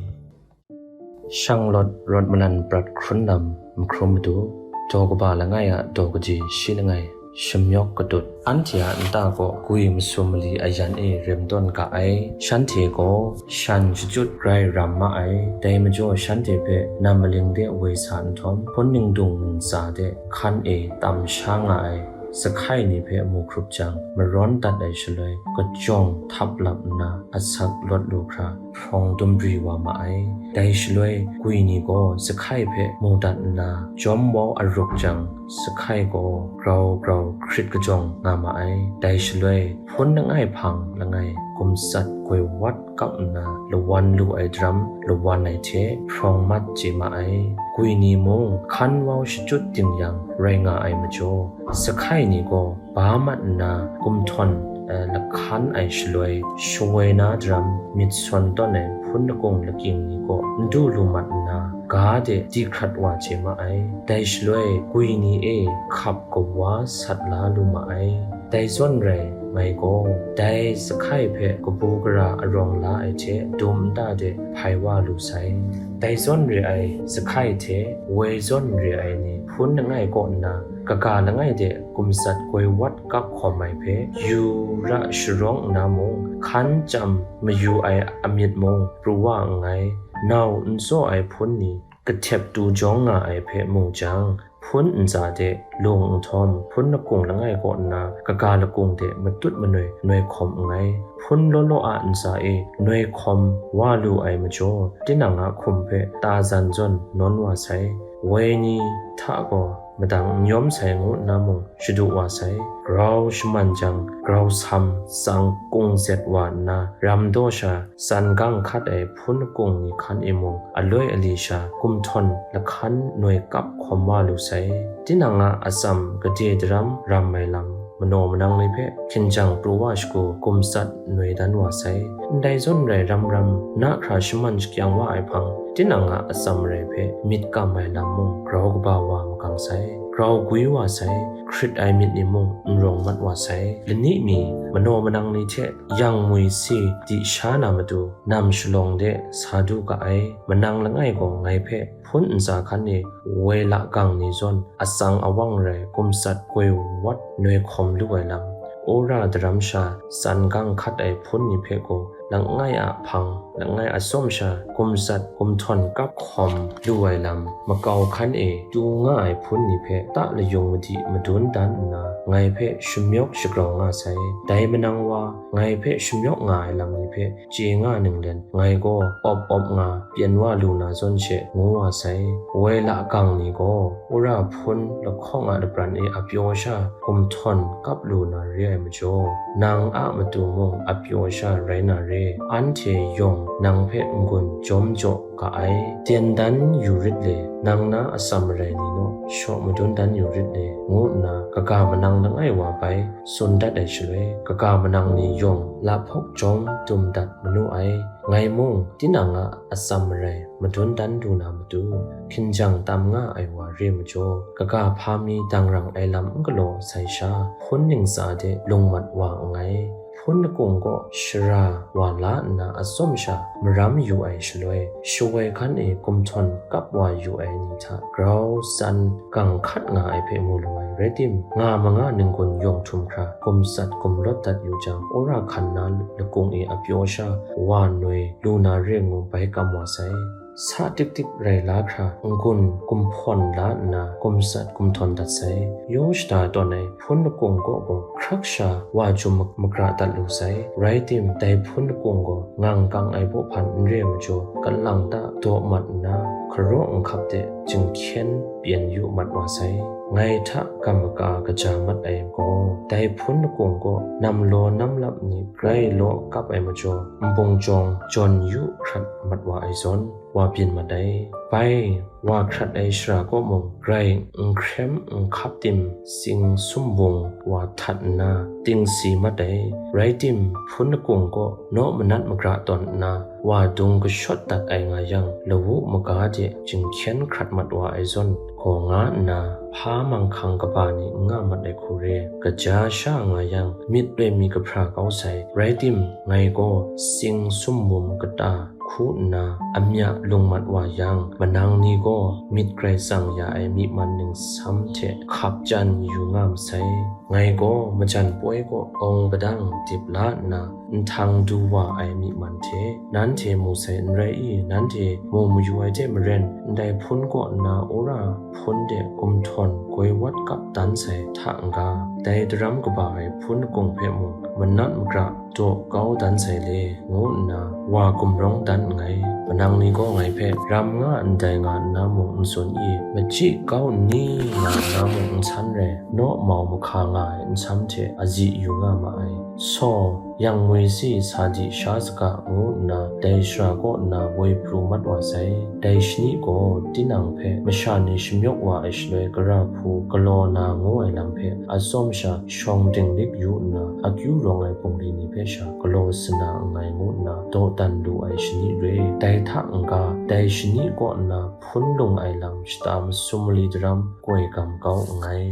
Shanglawt rawt malan prat hkrun lam n hkrum matu, daw kaba langai a daw kaji shi langai, Shamyawk katut. Anhte a nta kaw gwi masum mali ayan e rem tawn ga ai. Shanhte gaw shan shachyut grai ram ma ai. Dai majaw shanhte hpe nam maling de woi sa nhtawm, hpun ningdung ntsa de hkan e tam sha nga ai. Sakai ni hpe mu hkrup jang, marawn dat ai shaloi, kajawng htap lap nna asak lawt lu hkra, hprawng dum bri wa ma ai. Dai shaloi, gwi ni gaw sakai hpe mu dat nna, jawm wau aruk jang, sakai gaw grau grau hkrit kajawng nga ma ai. Dai shaloi, hpun langai hpang langai gumsat goi wat kap nna lawan lu ai daram lawan ai hte hprawng mat chye ma ai. Gwi ni mung hkan wau shachyut ding yang rai nga ai majaw, sakai ni gaw ba mat nna gumhtawn, eh, lahkan ai shaloi, shawoi na daram myit sawn tawn ai hpun lakung lakying ni kaw n du lu mat nna, ga de di hkrat wa chye ma ai. Dai shaloi, gwi ni e hkap kawa sat la lu ma ai. Dai zawn rai, ngai gaw dai sakai hpe kabu gara arawng la ai hte dum nta de hpai wa lu sai. Dai zawn re ai sakai hte woi zawn re ai ni hpun langai kaw nna, kaga langai de gumsat goi wat kap hkawm ai hpe, yu ra sharawng nna mung, hkan chyam mayu ai amyit mung pru wa nngai. Nau n tsaw ai hpun ni kahtep tu jawng nga ai hpe mu jang, hpun ntsa de lung nhtawm, hpun lakung langai kaw nna, kaga lakung de matut manoi noi hkawm nngai. Hpun law law a ntsa e noi hkawm wa lu ai majaw, tinang a hkum hpe ta zan zawn nawn wa sai. Woi ni hta gaw madang n yawm sai ngu nna mung shadu wa sai. Grau shaman jang, grau sam tsang kung zet wa nna, ram daw sha tsan gang hkat ai hpun lakung ni hkan e mung, aloi ali sha gumhtawn lahkan noi kap hkawm wa lu sai. Tinang a atsam gade daram ram ai lam, manaw manang ni hpe hkinjang pru wa shagu gumsat noi dan wa sai. Ndai zawn rai ram ram na hkra shaman shakyang wa ai hpang, tinang a atsam rai hpe myit kam ai lam mung grau kaba wa magang sai, grau gwi wa sai, hkrit ai myit ni mung n rawng mat wa sai. Lani mi manaw manang ni hte yang mui si di sha na matu, nam shalawng de sa du ga ai. Manang langai gaw ngai hpe hpun ntsa hkan e woi la gang ni zawn atsang awang rai gumsat goi wat noi hkawm lu ai lam, wora daram sha tsan gang hkat ai hpun ni hpe gaw langai a hpang, langai atsawm sha gumsat gumhtawn kap hkawm lu ai lam, makau hkan e tu nga ai hpun ni hpe ta layung madi madun dan nna, ngai hpe shamyawk shagrau nga sai. Dai manang wa, ngai hpe shamyawk nga ai lam ni hpe chye nga ninglen, ngai gaw awp awp nga pyen wa lu na zawn she ngu wa sai. Woi la gang ni gaw, wora hpun lahkawng a lapran e apyaw sha gumhtawn kap lu na re ai majaw, nang a matu mung apyaw sha rai na re. Anhte yawng nang hpe n-gun jawm jaw ga ai. Ten dan yu rit le, nang na atsam marai ni naw shaw madun dan yu rit le, ngu nna kaga manang langai wa bai tsun dat ai shaloi, kaga manang ni yawng lahpawk jawm dum dat manu ai. Ngai mung tinang a atsam marai madun dan du na matu, hkinjang tam nga ai wa re majaw, kaga hpa mi dangrang ai lam n galaw sai sha, hpun ntsa de lung mat wa nngai. Hpun lakung kaw shara wa la nna atsawm sha maram yu ai shaloi, shawoi hkan e gumhtawn kap wa yu ai ni hta grau tsan gang hkat nga ai hpe mu lu ai. Rai tim, nga manga n-gun yawng htum hkra gumsat gumlawt dat yu jang, wora hkan na lakung e apyaw sha wa noi lu na re ngu bai kam wa sai. Sa tik tik rai la hkra n-gun gumhpawn la nna gumsat gumhtawn dat sai. Yaw shada tawn ai hpun lakung kaw gaw hkrak sha wa jum mak-, magra dat lu sai. Rai tim, dai hpun lakung gaw ngang kang ai baw hpan n re majaw, kalang ta daw mat nna, hkaraw nhkap de jinghkyen pyen yu mat wa sai. Ngai hta gam maka kaja mat ai gaw, dai hpun lakung kaw nam law nam lap ni grai law kap ai majaw, nbung jawng jawn yu hkrat mat wa ai zawn, wa byin mat ai. Bai, wa hkrat ai shara kaw mung, grai n hkrem n hkap tim, sing sum bung wa htat nna, ting si mat ai. Rai tim, hpun lakung kaw naw manat magra tawn nna, wa dung kashawt dat ai nga yang, lawu maga de jinghkyen hkrat mat wa ai zawn gaw nga nna, hpa manghkang kaba ni n nga mat ai hku re. Kaja sha nga yang, myit loi mi kahpra kau sai. Rai tim, ngai gaw sing sum bum kata hku nna amya lung mat wa yang, manang ni gaw myit grai tsang ya ai myi man ningsam hte hkap chyan yu nga masai. Ngai gaw majan poi kaw awng padang dip la nna, nhtang du wa ai myi man hte nanhte mu sai n rai i? Nanhte mu mayu ai hte maren, ndai hpun kaw nna wora hpun de gumhtawn goi wat kap dan sai hta n-ga, dai daram kaba ai hpun akung hpe mung manat magra daw kau dan sai le, ngu nna wa gumrawng dan nngai. Manang ni gaw ngai hpe, ram nga ndai nga nna mung n tsun i? Machyi kau n ni nga nna mung n san rai? Naw mau mahka nga ai nsam hte azi yu nga ma ai. Saw, yang moi si sa di sha saga, ngu nna dai shara kaw nna woi pru mat wa sai. Dai shani gaw tinang hpe masha ni shamyawk wa ai shaloi, gara hpu galaw na ngu ai lam hpe atsawm sha shawng dinglik yu nna, akyu rawng ai bungli ni hpe sha galaw sana nngai ngu nna dawdan lu ai shani re. Dai hta n-ga, dai shani kaw nna hpun lung ai lam shata masum mali daram koi gam kau nngai.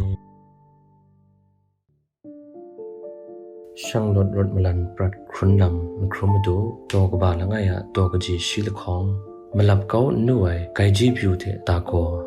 Shanglawt rawt malan prat hkrun lam mahkrum madu, daw kaba langai a daw kaji shi lahkawng, malap kau n nu ai gaiji byu hte dagaw,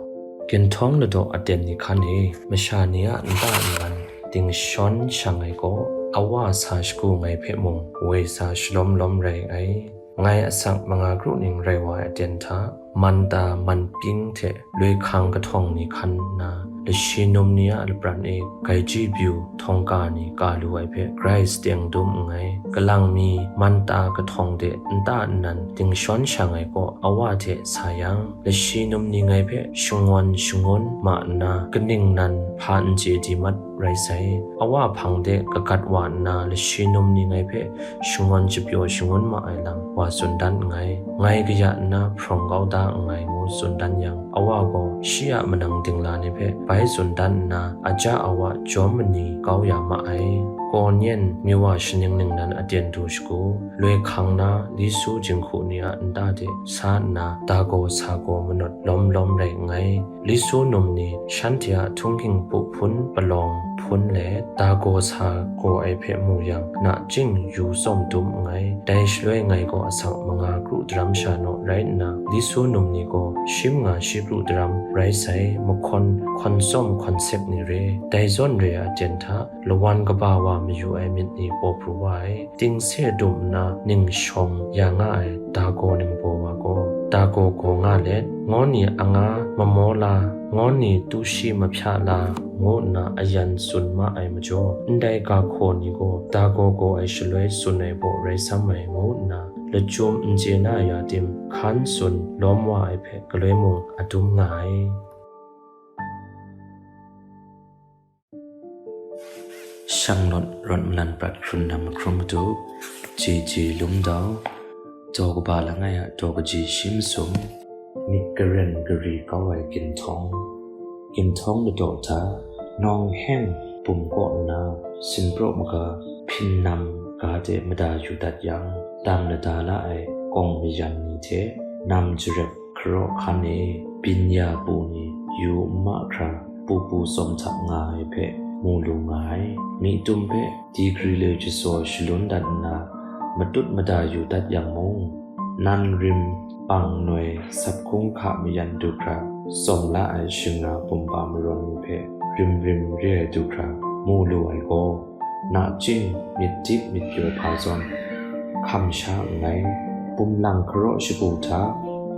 ginhtawng ladaw aten ni hkan e, masha ni a nta nnan dingshawn shang ai gaw, awa sa shagu ngai hpe mung woi sa shalawm lawm rai ai. Ngai asak manga kru ning rai wa ai aten hta, man ta, man pyin hte loihkang kahtawng ni hkan nna, lashi num ni a lapran e gaiji byu htawng ka ni ka lu ai hpe grai sateng dum nngai. Kalang mi man ta kahtawng de nta nnan dingshawn shang ai kaw awa hte sa yang, lashi num ni ngai hpe shangawn shangun ma nna, kaning nan hpa n chye di mat rai sai. Awa hpang de kagat wa nna, lashi num ni ngai hpe shangawn shapyaw shangun ma ai lam wa tsun dan nngai. Ngai kaya nna hprawng kau da nngai ngu tsun dan yang, awa gaw shi a manang dingla ni hpe bai tsun dan nna, aja awa jawm mani kau ya ma ai. Kaw nyen, miwa shaning ningnan aten du shagu, loihkang na, li su jinghku ni a nta de sa nna, dagaw sa gaw manawt lawm lawm rai nngai. Li su num ni shanhte a htunghking pu hpun palawng hpun let, dagaw sa gaw ai hpe mu yang, nachying yu tsawm dum nngai. Dai shaloi ngai gaw asak manga kru daram sha naw rai nna, li su num ni gaw shim nga shi kru daram rai sai, mahkawn hkawn tsawm hkawn sek ni re. Dai zawn re ai aten hta, lawan kaba wa mayu ai myit ni paw pru wa ai, tingse dum nna ning shawng ya nga ai dagaw ningbaw wa gaw, dagaw gaw nga let, ngaw ni anga mamaw la, ngaw ni tu shi mahpya la, ngu nna ayan tsun ma ai majaw, ndai ga hkaw ni gaw dagaw gaw ai shaloi tsun ai baw rai sam ai, ngu nna lachyum n chye na ya tim, hkan tsun lawm wa ai hpe galoi mung a dum nga ai. Shanglawt rawt malan prat hkrun lam mahkrum madu, J J Lungdau, daw kaba langai a daw kaji shi masum, myit karen gari kau ai ginhtawng. Ginhtawng ladaw hta, nawng heng bum kaw nna, sinpraw maga hpin nam ga de mada yu dat yang, dam lada la ai kawng mayan ni hte, nam jarep hkaraw hkan e byin ya pu ni yu n ma hkra, pu pu tsawm htap nga ai hpe mu lu nga ai. Myi tum hpe digri le jasaw shalun dat nna, matut mada yu dat yang mung, nan rim bang noi sap hkung hka mayan du hkra tsawm la ai shingra bumba marawn ni hpe rim rim re ai du hkra mu lu ai gaw, nachying myit dip myit pyaw hpa zawn hkam sha nngai. Bumlang hkaraw shagu hta,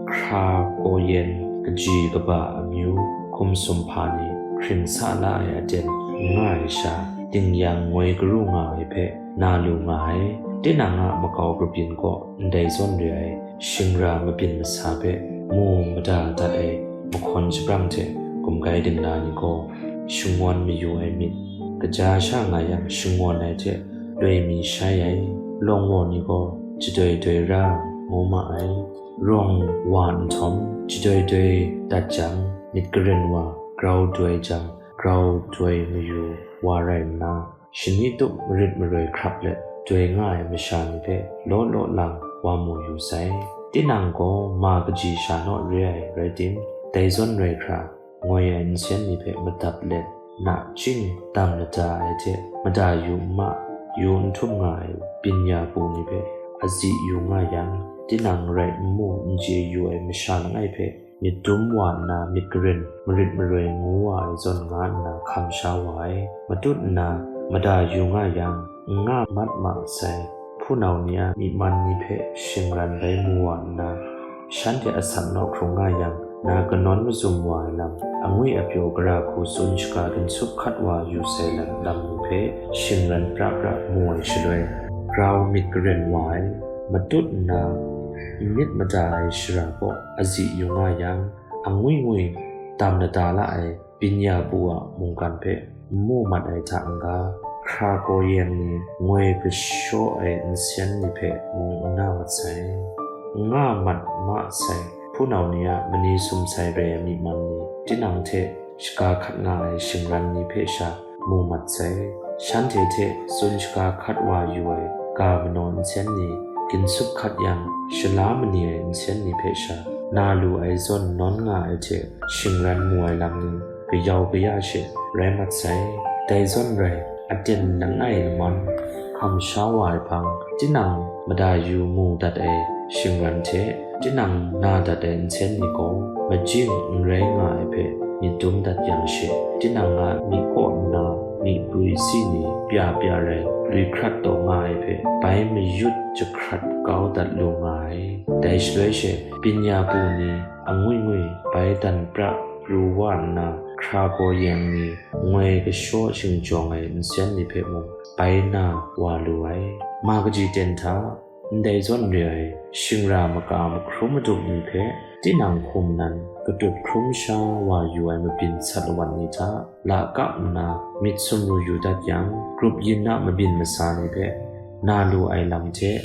hkra kaw yen kaji kaba amyu hkum sumhpa ni hkring sa la ai aten n nga ai sha, ding yang ngoi karu nga ai hpe na lu nga ai. Tinang a makau kabyin kaw ndai zawn re ai shingra mabyin masa hpe mu mada dat ai mahkawn shabrang hte gumgai dingla ni gaw, shangawn mayu ai myit, kaja sha nga yang shangawn ai hte loi mi shai ai, lawng waw ni gaw jadoi doi ra ngu ma ai. Rawng wa nhtawm, jadoi doi dat jang, myit karen wa grau doi jang, grau doi mayu wa rai nna, shani tup marit maroi hkrap let doi nga ai masha ni hpe law law lang wa mu yu sai. Tinang gaw ma kaji sha naw re ai rai tim, dai zawn rai hkra, ngoi ai nsen ni hpe madap let, nachying dam lada ai hte mada yu n ma, yu n htum nga ai byin ya pu ni hpe azi yu nga yang, tinang rai n mu n chye yu ai masha langai hpe myit dum wa nna myit garen marit maroi ngu wa ai zawn nga nna hkam sha wa ai. Matut nna mada yu nga yang, n nga mat ma sai, hpunau ni a myi man ni hpe shingran bai mu wa nna, shanhte asak naw hkrung nga yang, na kanawn mazum wa ai lam, angwi apyaw gara hku tsun shaga ginsup hkat wa yu sai lam, lam ni hpe shingran pra pra mu ai shaloi, grau myit garen wa ai, matut nna n myit mada ai shara kaw azi yu nga yang, angwi ngwi dam lada la ai byin ya bu a mungkan hpe n mu mat ai hta n-ga, hkra gaw yeng ni ngoi kashaw ai nsen ni hpe mung n na mat sai. N nga mat ma sai, hpunau ni a mani sum sai rai ai myi man ni, tinang hte shaga hkat nga ai shingran ni hpe sha mu mat sai. Shanhte hte tsun shaga hkat wa yu ai ga manaw nsen ni, ginsup hkat yang shala mani ai nsen ni hpe sha, na lu ai zawn nawn nga ai hte shingran mu ai lam ni, kayau kaya she rai mat sai. Dai zawn rai, aten langai laman hkam sha wa ai hpang, tinang mada yu mu dat ai shingran hte, tinang na dat ai nsen ni gaw, majing n rai nga ai hpe myit dum dat yang she, tinang a myi kaw nna myi prwi si ni pya pya rai, lui hkrat taw nga ai hpe, bai mayut jahkrat kau dat lu nga ai. Dai shaloi she, byin ya bu ni, angwi ngwi bai dan pra pru wa nna, hkra gaw yeng ni, ngoi kashaw shingjawng ai nsen ni hpe mung bai na wa lu ai. Ma kaji ten hta, ndai zawn re ai shingra maka mahkrum madup ni hpe, tinang hkum nan katut hkrum sha wa yu ai mabyin sat lawat ni hta lakap nna myit sumru yu dat yang, grup yin a mabyin masa ni hpe na lu ai lam hte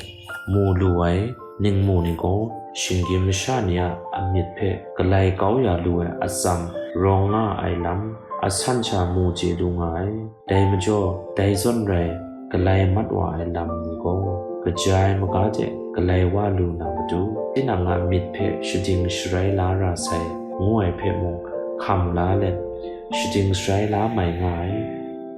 mu lu ai ningmu ni gaw, shinggyim masha ni a amyit hpe galai kau ya lu ai atsam rawng nga ai lam, asan sha mu chye lu nga ai. Dai majaw, dai zawn rai, galai mat wa ai lam ni gaw, kaja ai maga hte galai wa lu na matu, tinang a myit hpe shading sharai la ra sai, ngu ai hpe mung hkam la let, shading sharai la mai nga ai.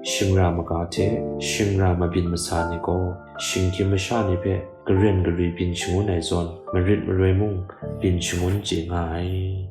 Shingra maga hte shingra mabyin masa ni gaw, shinggyim masha ni hpe garen gari byin shangun ai zawn, marit maroi mung byin shangun chye nga ai.